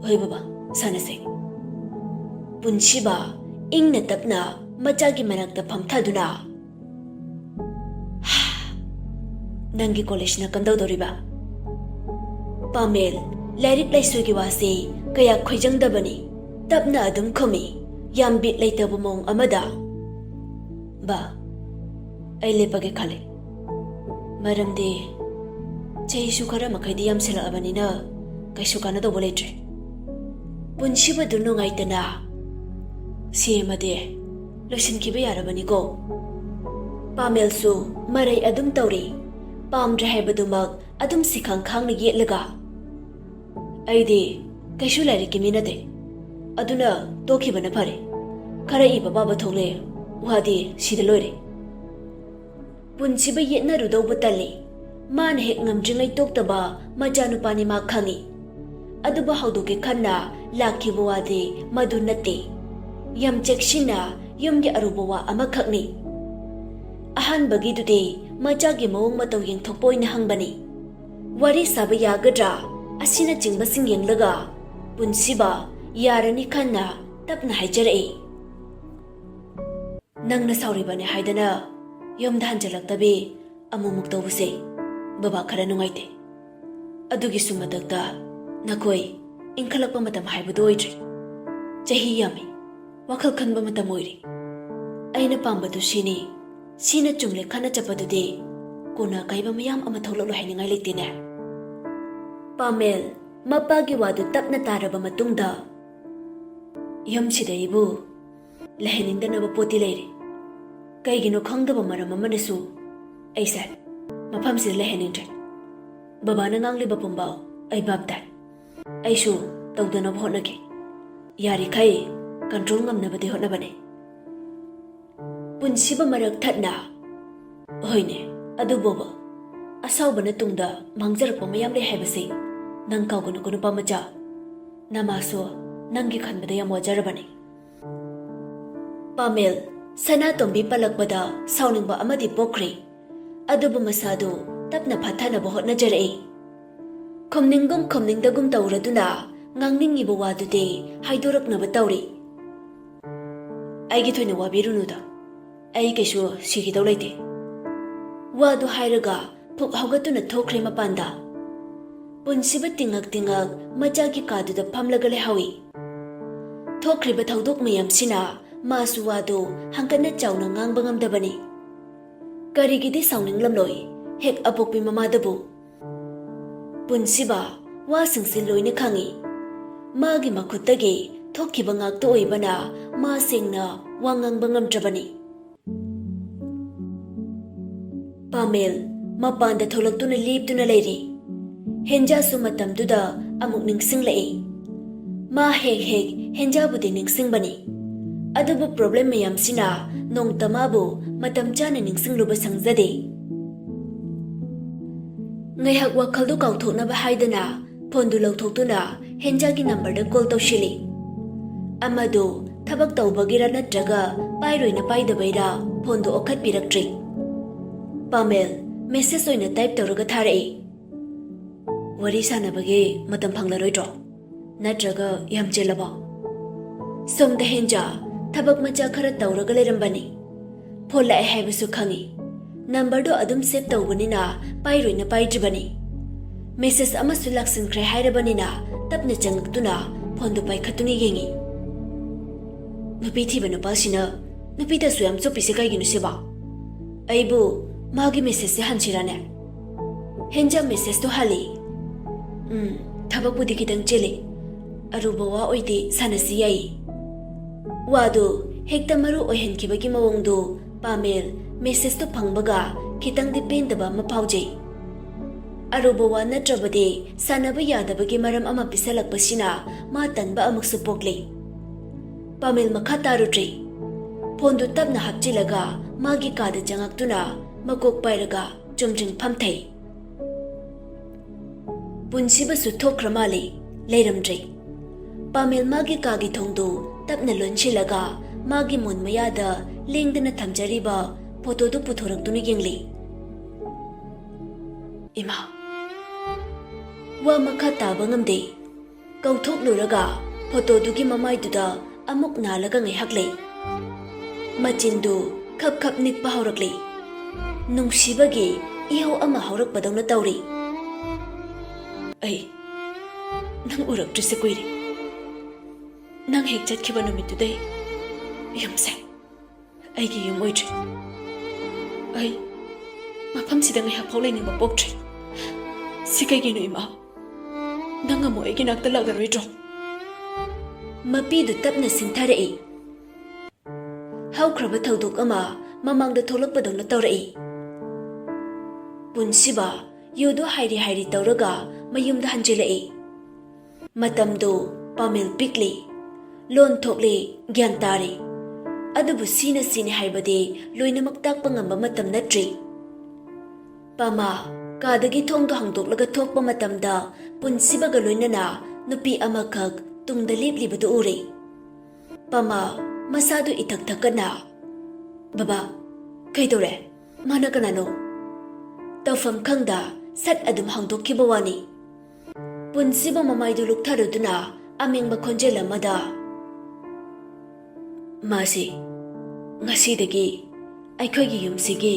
"ꯍꯣꯏ ꯕꯕꯥ, ꯁꯥꯟꯅꯁꯦ꯫" ꯄꯨꯟꯁꯤꯕ ꯏꯪꯅ ꯇꯞꯅ ꯃꯆꯥꯒꯤ ꯃꯅꯥꯛꯇ ꯐꯝꯊꯗꯨꯅ, "ꯅꯪꯒꯤ ꯀꯣꯂꯦꯖꯅ ꯀꯝꯗꯧꯗꯧꯔꯤꯕ?" ꯄꯥꯃꯦꯜ ꯂꯥꯏꯔꯤꯛ ꯂꯥꯏꯁꯨꯒꯤ ꯋꯥꯁꯤ ꯀꯌꯥ ꯈꯣꯏꯖꯪꯗꯕꯅꯤ꯫ ꯇꯞꯅ ꯑꯗꯨꯝ ꯈꯨꯝꯃꯤ, ꯌꯥꯝ ꯕꯤꯠ ꯂꯩꯇꯕ ꯃꯑꯣꯡ ꯑꯃꯗ꯫ "ꯕꯥ, ꯑꯩ ꯂꯦꯞꯄꯒꯦ ꯈꯜꯂꯦ꯫ ꯃꯔꯝꯗꯤ ꯆꯍꯤꯁꯨ ꯈꯔ ꯃꯈꯩꯗꯤ ꯌꯥꯝꯁꯤꯜꯂꯛꯑꯕꯅꯤꯅ ꯀꯩꯁꯨ ꯀꯥꯟꯅꯗꯧꯕ ꯂꯩꯇ꯭ꯔꯦ꯫" ꯄꯨꯟꯁꯤꯕꯗꯨ ꯅꯨꯡꯉꯥꯏꯇꯅ, "ꯁꯤ ꯑꯃꯗꯤ ꯂꯣꯏꯁꯤꯟꯈꯤꯕ ꯌꯥꯔꯕꯅꯤꯀꯣ꯫" ꯄꯥꯃꯦꯜꯁꯨ ꯃꯔꯩ ꯑꯗꯨꯝ ꯇꯧꯔꯤ꯫ ꯄꯥꯝꯗ꯭ꯔꯦ ꯍꯥꯏꯕꯗꯨꯃꯛ ꯑꯗꯨꯝ ꯁꯤꯈꯪ ꯈꯥꯡꯅ ꯌꯦꯠꯂꯒ, "ꯑꯩꯗꯤ ꯀꯩꯁꯨ ꯂꯥꯏꯔꯤꯛꯀꯤ ꯃꯤ ꯅꯠꯇꯦ꯫ ꯑꯗꯨꯅ ꯇꯣꯛꯈꯤꯕꯅ ꯐꯔꯦ꯫ ꯈꯔ ꯏꯕ ꯄꯥꯕ ꯊꯣꯛꯂꯦ꯫ ꯋꯥꯗꯤ ꯁꯤꯗ ꯂꯣꯏꯔꯦ꯫" ꯄꯨꯟꯁꯤꯕ ꯌꯦꯠꯅꯔꯨꯗꯧꯕ ꯇꯜꯂꯤ꯫ ꯃꯥꯅ ꯍꯦꯛ ꯉꯝꯗ꯭ꯔꯤꯉꯩ ꯇꯣꯛꯇꯕ ꯃꯆꯥꯅꯨꯄꯥꯅꯤ ꯃꯥ ꯈꯪꯏ꯫ ꯑꯗꯨꯕꯨ ꯍꯧꯗꯣꯛꯀꯦ ꯈꯟꯅ ꯂꯥꯛꯈꯤꯕ ꯋꯥꯗꯤ ꯃꯗꯨ ꯅꯠꯇꯦ꯫ ꯌꯥꯝ ꯆꯦꯛꯁꯤꯟꯅ ꯌꯨꯝꯒꯤ ꯑꯔꯨꯕ ꯋꯥ ꯑꯃꯈꯛꯅꯤ꯫ ꯑꯍꯥꯟꯕꯒꯤꯗꯨꯗꯤ ꯃꯆꯥꯒꯤ ꯃꯑꯣꯡ ꯃꯇꯧ ꯌꯦꯡꯊꯣꯛꯄ ꯑꯣꯏꯅ ꯍꯪꯕꯅꯤ꯫ ꯋꯥꯔꯤ ꯁꯥꯕ ꯌꯥꯒꯗ꯭ꯔꯥ ꯑꯁꯤꯅꯆꯤꯡꯕꯁꯤꯡ ꯌꯦꯡꯂꯒ ꯄꯨꯟꯁꯤꯕ ꯌꯥꯔꯅꯤ ꯈꯟꯅ ꯇꯞꯅ ꯍꯥꯏꯖꯔꯛꯏ꯫ "ꯅꯪꯅ ꯁꯥꯎꯔꯤꯕꯅꯦ ꯍꯥꯏꯗꯅ ꯌꯨꯝꯗ ꯍꯟꯖꯤꯜꯂꯛꯇꯕꯤ ꯑꯃꯨꯛꯃꯨꯛ ꯇꯧꯕꯁꯦ ꯕꯕꯥ ꯈꯔ ꯅꯨꯡꯉꯥꯏꯇꯦ꯫ ꯑꯗꯨꯒꯤꯁꯨ ꯃꯊꯛꯇ ꯅꯈꯣꯏ ꯏꯟꯈꯠꯂꯛꯄ ꯃꯇꯝ ꯍꯥꯏꯕꯗꯨ ꯑꯣꯏꯗ꯭ꯔꯤ꯫ ꯆꯍꯤ ꯌꯥꯝꯃꯤ, ꯋꯥꯈꯜ ꯈꯟꯕ ꯃꯇꯝ ꯑꯣꯏꯔꯤ꯫ ꯑꯩꯅ ꯄꯥꯝꯕꯗꯨ ꯁꯤꯅꯤ, ꯁꯤꯅ ꯆꯨꯝꯂꯦ ꯈꯟꯅ ꯆꯠꯄꯗꯨꯗꯤ ꯀꯣꯟꯅ ꯑꯀꯥꯏꯕ ꯃꯌꯥꯝ ꯑꯃ ꯊꯣꯛꯂꯛꯂꯣꯏ ꯍꯥꯏꯅꯤꯡꯉꯥꯏ ꯂꯩꯇꯦꯅꯦ꯫" ꯄꯥꯃꯦꯜ ꯃꯄꯥꯒꯤ ꯋꯥꯗꯨ ꯇꯞꯅ ꯇꯥꯔꯕ ꯃꯇꯨꯡꯗ, "ꯌꯨꯝꯁꯤꯗ ꯑꯩꯕꯨ ꯂꯩꯍꯟꯅꯤꯡꯗꯅꯕ ꯄꯣꯠꯇꯤ ꯂꯩꯔꯤ꯫ ꯀꯩꯒꯤꯅꯣ ꯈꯪꯗꯕ ꯃꯔꯝ ꯑꯃꯅꯁꯨ ꯑꯩꯁꯦ ꯃꯐꯝꯁꯤꯗ ꯂꯩꯍꯟꯅꯤꯡꯗ꯭ꯔꯦ꯫ ꯕꯕꯥꯅ ꯉꯥꯡꯂꯤꯕ ꯄꯨꯝꯕ ꯑꯩ ꯚꯥꯞ ꯇꯥꯏ꯫ ꯑꯩꯁꯨ ꯇꯧꯗꯅꯕ ꯍꯣꯠꯅꯒꯦ꯫ ꯌꯥꯔꯤꯈꯩ ꯀꯟꯇ꯭ꯔꯣꯜ ꯉꯝꯅꯕꯗꯤ ꯍꯣꯠꯅꯕꯅꯦ꯫ ꯄꯨꯟꯁꯤꯕ ꯃꯔꯛ ꯊꯠꯅ꯫ ꯍꯣꯏꯅꯦ, ꯑꯗꯨꯕꯨꯕ ꯑꯁꯥꯎꯕꯅ ꯇꯨꯡꯗ ꯃꯥꯡꯖꯔꯛꯄ ꯃꯌꯥꯝ ꯂꯩ ꯍꯥꯏꯕꯁꯤ ꯅꯪ ꯀꯥꯎꯒꯅꯨꯀꯣ, ꯅꯨꯄꯥ ꯃꯆꯥ꯫ ꯅꯃꯥꯁꯨ ꯅꯪꯒꯤ ꯈꯟꯕꯗ ꯌꯥꯝ ꯋꯥꯖꯔꯕꯅꯤ꯫ ꯄꯥꯃꯦꯜ, ꯁꯅꯥꯇꯣꯝꯕꯤ ꯄꯜꯂꯛꯄꯗ ꯁꯥꯎꯅꯤꯡꯕ ꯑꯃꯗꯤ ꯄꯣꯛꯈ꯭ꯔꯦ꯫ ꯑꯗꯨꯕꯨ ꯃꯁꯥꯗꯨ ꯇꯞꯅ ꯐꯥꯊꯅꯕ ꯍꯣꯠꯅꯖꯔꯛꯏ꯫ ꯈꯨꯝꯅꯤꯡꯒꯨꯝ ꯈꯨꯝꯅꯤꯡꯗꯒꯨꯝ ꯇꯧꯔꯗꯨꯅ ꯉꯥꯡꯅꯤꯡꯉꯤꯕ ꯋꯥꯗꯨꯗꯤ ꯍꯥꯏꯗꯣꯔꯛꯅꯕ ꯇꯧꯔꯤ꯫ ꯑꯩꯒꯤ ꯊꯣꯏꯅ ꯋꯥꯕꯤꯔꯨꯅꯨꯗ, ꯑꯩ ꯀꯩꯁꯨ ꯁꯤꯈꯤꯗꯧ ꯂꯩꯇꯦ꯫ ꯋꯥꯗꯨ ꯍꯥꯏꯔꯒ ꯐꯨꯛ ꯍꯧꯒꯠꯇꯨꯅ ꯊꯣꯛꯈ꯭ꯔꯦ ꯃꯄꯥꯟꯗ꯫ ꯄꯨꯟꯁꯤꯕ ꯇꯤꯡꯉꯛ ꯇꯤꯡꯉꯛ ꯃꯆꯥꯒꯤ ꯀꯥꯗꯨꯗ ꯐꯝꯂꯒ ꯂꯩꯍꯧꯏ꯫ ꯊꯣꯛꯈ꯭ꯔꯤꯕ ꯊꯧꯗꯣꯛ ꯃꯌꯥꯝꯁꯤꯅ ꯃꯥꯁꯨ ꯋꯥꯗꯨ ꯍꯪꯒꯠꯅ ꯆꯥꯎꯅ ꯉꯥꯡꯕ ꯉꯝꯗꯕꯅꯤ꯫ ꯀꯔꯤꯒꯤꯗꯤ ꯁꯥꯎꯅꯤꯡꯂꯝꯂꯣꯏ ꯍꯦꯛ ꯑꯄꯣꯛꯄꯤ ꯃꯃꯥꯗꯕꯨ? ꯄꯨꯟꯁꯤꯕ ꯋꯥꯁꯤꯡꯁꯤ ꯂꯣꯏꯅ ꯈꯪꯏ꯫ ꯃꯥꯒꯤ ꯃꯈꯨꯠꯇꯒꯤ ꯊꯣꯛꯈꯤꯕ ꯉꯥꯛꯇ ꯑꯣꯏꯕꯅ ꯃꯥ ꯁꯦꯡꯅ ꯋꯥ ꯉꯥꯡꯕ ꯉꯝꯗ꯭ꯔꯕꯅꯤ꯫ ꯄꯥꯃꯦꯜ ꯃꯄꯥꯟꯗ ꯊꯣꯛꯂꯛꯇꯨꯅ ꯂꯦꯞꯇꯨꯅ ꯂꯩꯔꯤ꯫ ꯍꯦꯟꯖꯥꯁꯨ ꯃꯇꯝꯗꯨꯗ ꯑꯃꯨꯛ ꯅꯤꯡꯁꯤꯡꯂꯛꯏ꯫ ꯃꯥ ꯍꯦꯛ ꯍꯦꯛ ꯍꯦꯟꯖꯥꯕꯨꯗꯤ ꯅꯤꯡꯁꯤꯡꯕꯅꯤ, ꯑꯗꯨꯕꯨ ꯄ꯭ꯔꯣꯕ꯭ꯂꯦꯝ ꯃꯌꯥꯝꯁꯤꯅ ꯅꯣꯡꯇ ꯃꯥꯕꯨ ꯃꯇꯝ ꯆꯥꯅ ꯅꯤꯡꯁꯤꯡꯂꯨꯕ ꯁꯪꯖꯗꯦ꯫ ꯉꯥꯏꯍꯥꯛ ꯋꯥꯈꯜꯗꯨ ꯀꯥꯎꯊꯣꯛꯅꯕ ꯍꯥꯏꯗꯅ ꯐꯣꯟꯗꯨ ꯂꯧꯊꯣꯛꯇꯨꯅ ꯍꯦꯟꯖꯥꯒꯤ ꯅꯝꯕꯔꯗ ꯀꯣꯜ ꯇꯧꯁꯤꯜꯂꯤ꯫ ꯑꯃꯗꯨ ꯊꯕꯛ ꯇꯧꯕꯒꯤꯔ ꯅꯠꯇ꯭ꯔꯒ ꯄꯥꯏꯔꯣꯏꯅ ꯄꯥꯏꯗꯕꯩꯔ ꯐꯣꯟꯗꯨ ꯑꯣꯈꯠꯄꯤꯔꯛꯇ꯭ꯔꯤ꯫ ꯄꯥꯃꯦꯜ ꯃꯦꯁꯦꯖ ꯑꯣꯏꯅ ꯇꯥꯏꯞ ꯇꯧꯔꯒ ꯊꯥꯔꯛꯏ꯫ "ꯋꯥꯔꯤ ꯁꯥꯟꯅꯕꯒꯤ ꯃꯇꯝ ꯐꯪꯂꯔꯣꯏꯗ꯭ꯔꯣ? ꯅꯠꯇ꯭ꯔꯒ ꯌꯥꯝ ꯆꯤꯜꯂꯕꯣ?" ꯁꯣꯝꯗ ꯍꯦꯟꯖꯥ ꯊꯕꯛ ꯃꯆꯥ ꯈꯔ ꯇꯧꯔꯒ ꯂꯩꯔꯝꯕꯅꯤ꯫ ꯐꯣꯟ ꯂꯥꯛꯑꯦ ꯍꯥꯏꯕꯁꯨ ꯈꯪꯏ꯫ ꯅꯝꯕꯔꯗꯣ ꯑꯗꯨꯝ ꯁꯦꯚ ꯇꯧꯕꯅꯤꯅ ꯄꯥꯏꯔꯣꯏꯅ ꯄꯥꯏꯗ꯭ꯔꯤꯕꯅꯤ꯫ ꯃꯦꯁꯦꯖ ꯑꯃꯁꯨ ꯂꯥꯛꯁꯤꯟꯈ꯭ꯔꯦ ꯍꯥꯏꯔꯕꯅꯤꯅ ꯇꯞꯅ ꯆꯪꯉꯛꯇꯨꯅ ꯐꯣꯟꯗꯨ ꯄꯥꯏꯈꯠꯇꯨꯅ ꯌꯦꯡꯏ꯫ ꯅꯨꯄꯤ ꯊꯤꯕ ꯅꯨꯄꯥꯁꯤꯅ ꯅꯨꯄꯤꯗꯁꯨ ꯌꯥꯝ ꯆꯣꯞꯄꯤꯁꯦ ꯀꯩꯒꯤꯅꯣ ꯁꯤꯕꯣ? ꯑꯩꯕꯨ ꯃꯥꯒꯤ ꯃꯦꯁꯦꯖꯁꯦ ꯍꯟꯁꯤꯔꯥꯅꯦ? ꯍꯦꯟꯖꯥ ꯃꯦꯁꯦꯖꯇꯣ ꯍꯜꯂꯤ꯫ "ꯎꯝ, ꯊꯕꯛꯄꯨꯗꯤ ꯈꯤꯇꯪ ꯆꯤꯜꯂꯤ꯫ ꯑꯔꯨꯕ ꯋꯥ ꯑꯣꯏꯗꯤ ꯁꯥꯟꯅꯁꯤ ꯌꯥꯏꯌꯦ꯫" ꯋꯥꯗꯨ ꯍꯦꯛꯇ ꯃꯔꯨ ꯑꯣꯏꯍꯟꯈꯤꯕꯒꯤ ꯃꯑꯣꯡꯗꯨ ꯄꯥꯃꯦꯜ ꯃꯦꯁꯦꯖꯇꯨ ꯐꯪꯕꯒ ꯈꯤꯇꯪꯗꯤ ꯄꯦꯟꯗꯕ ꯑꯃ ꯐꯥꯎꯖꯩ꯫ ꯑꯔꯨꯕ ꯋꯥ ꯅꯠꯇ꯭ꯔꯕꯗꯤ ꯁꯥꯟꯅꯕ ꯌꯥꯗꯕꯒꯤ ꯃꯔꯝ ꯑꯃ ꯄꯤꯁꯜꯂꯛꯄꯁꯤꯅ ꯃꯥ ꯇꯟꯕ ꯑꯃꯨꯛꯁꯨ ꯄꯣꯛꯂꯤ꯫ ꯄꯥꯃꯦꯜ ꯃꯈꯥ ꯇꯥꯔꯨꯗ꯭ꯔꯤ꯫ ꯐꯣꯟꯗꯨ ꯇꯞꯅ ꯍꯥꯞꯆꯤꯜꯂꯒ ꯃꯥꯒꯤ ꯀꯥꯗ ꯆꯪꯉꯛꯇꯨꯅ ꯃꯀꯣꯛ ꯄꯥꯏꯔꯒ ꯆꯨꯝꯗ꯭ꯔꯤꯡ ꯐꯝꯊꯩ꯫ ꯄꯨꯟꯁꯤꯕꯁꯨ ꯊꯣꯛꯈ꯭ꯔ ꯃꯥꯜꯂꯤ, ꯂꯩꯔꯝꯗ꯭ꯔꯦ꯫ ꯄꯥꯃꯦꯜ ꯃꯥꯒꯤ ꯀꯥꯒꯤ ꯊꯣꯡꯗꯨ ꯇꯞꯅ ꯂꯣꯟꯁꯤꯜꯂꯒ ꯃꯥꯒꯤ ꯃꯣꯟ ꯃꯌꯥꯗ ꯂꯦꯡꯗꯅ ꯊꯝꯖꯔꯤꯕ ꯐꯣꯇꯣꯗꯨ ꯄꯨꯊꯣꯔꯛꯇꯨꯅ ꯌꯦꯡꯂꯤ꯫ ꯏꯃꯥ! ꯋꯥ ꯃꯈꯥ ꯇꯥꯕ ꯉꯝꯗꯦ꯫ ꯀꯧꯊꯣꯛꯂꯨꯔꯒ ꯐꯣꯇꯣꯗꯨꯒꯤ ꯃꯃꯥꯏꯗꯨꯗ ꯑꯃꯨꯛ ꯅꯥꯜꯂꯒ ꯉꯥꯏꯍꯥꯛ ꯂꯩ꯫ ꯃꯆꯤꯟꯗꯨ ꯈꯞ ꯈꯞ ꯅꯤꯛꯄ ꯍꯧꯔꯛꯂꯤ꯫ ꯅꯨꯡꯁꯤꯕꯒꯤ ꯏꯍꯧ ꯑꯃ ꯍꯧꯔꯛꯄꯗꯧꯅ ꯇꯧꯔꯤ꯫ ꯑꯩ ꯅꯪ ꯎꯔꯛꯇ꯭ꯔꯤꯁꯦ ꯀꯨꯏꯔꯦ꯫ ꯅꯪ ꯍꯦꯛ ꯆꯠꯈꯤꯕ ꯅꯨꯃꯤꯠꯇꯨꯗꯩ ꯌꯨꯝꯁꯦ ꯑꯩꯒꯤ ꯌꯨꯝ ꯑꯣꯏꯗ꯭ꯔꯦ꯫ ꯑꯩ ꯃꯐꯝꯁꯤꯗ ꯉꯥꯏꯍꯥꯛ ꯐꯥꯎ ꯂꯩꯅꯤꯡꯕ ꯄꯣꯛꯇ꯭ꯔꯦ꯫ ꯁꯤ ꯀꯩꯒꯤꯅꯣ, ꯏꯃꯥ? ꯅꯪ ꯑꯃꯨꯛ ꯑꯩꯒꯤ ꯅꯥꯛꯇ ꯂꯥꯛꯂꯔꯣꯏꯗ꯭ꯔꯣ? ꯃꯄꯤꯗꯨ ꯇꯞꯅ ꯁꯤꯟꯊꯔꯛꯏ꯫ ꯍꯧꯈ꯭ꯔꯕ ꯊꯧꯗꯣꯛ ꯑꯃ ꯃꯃꯥꯡꯗ ꯊꯣꯛꯂꯛꯄꯗꯧꯅ ꯇꯧꯔꯛꯏ꯫ ꯄꯨꯟꯁꯤꯕ ꯌꯨꯗꯨ ꯍꯥꯏꯔꯤ ꯍꯥꯏꯔꯤ ꯇꯧꯔꯒ ꯃꯌꯨꯝꯗ ꯍꯟꯖꯤꯜꯂꯛꯏ꯫ ꯃꯇꯝꯗꯨ ꯄꯥꯃꯦꯜ ꯄꯤꯛꯂꯤ, ꯂꯣꯟ ꯊꯣꯛꯂꯤ, ꯒ꯭ꯌꯥꯟ ꯇꯥꯔꯤ꯫ ꯑꯗꯨꯕꯨ ꯁꯤꯅ ꯁꯤꯅꯤ ꯍꯥꯏꯕꯗꯤ ꯂꯣꯏꯅꯃꯛ ꯇꯥꯛꯄ ꯉꯝꯕ ꯃꯇꯝ ꯅꯠꯇ꯭ꯔꯤ꯫ ꯄꯥꯃꯥ ꯀꯥꯗꯒꯤ ꯊꯣꯡꯗꯨ ꯍꯥꯡꯗꯣꯛꯂꯒ ꯊꯣꯛꯄ ꯃꯇꯝꯗ ꯄꯨꯟꯁꯤꯕꯒ ꯂꯣꯏꯅꯅ ꯅꯨꯄꯤ ꯑꯃꯈꯛ ꯇꯨꯡꯗ ꯂꯦꯞꯂꯤꯕꯗꯨ ꯎꯔꯦ꯫ ꯄꯥꯃꯥ ꯃꯁꯥꯗꯨ ꯏꯊꯛ ꯊꯛꯀꯠꯅ, "ꯕꯕꯥ, ꯀꯩꯗꯧꯔꯦ? ꯃꯥꯅ ꯀꯅꯥꯅꯣ?" ꯇꯧꯐꯝ ꯈꯪꯗ ꯁꯠ ꯑꯗꯨꯝ ꯍꯥꯡꯗꯣꯛꯈꯤꯕ ꯋꯥꯅꯤ꯫ ꯄꯨꯟꯁꯤꯕ ꯃꯃꯥꯏꯗꯨ ꯂꯨꯛꯊꯔꯨꯗꯨꯅ ꯑꯃꯦꯡꯕ ꯈꯣꯟꯖꯦꯜ ꯑꯃꯗ, "ꯃꯥꯁꯤ ꯉꯁꯤꯗꯒꯤ ꯑꯩꯈꯣꯏꯒꯤ ꯌꯨꯝꯁꯤꯒꯤ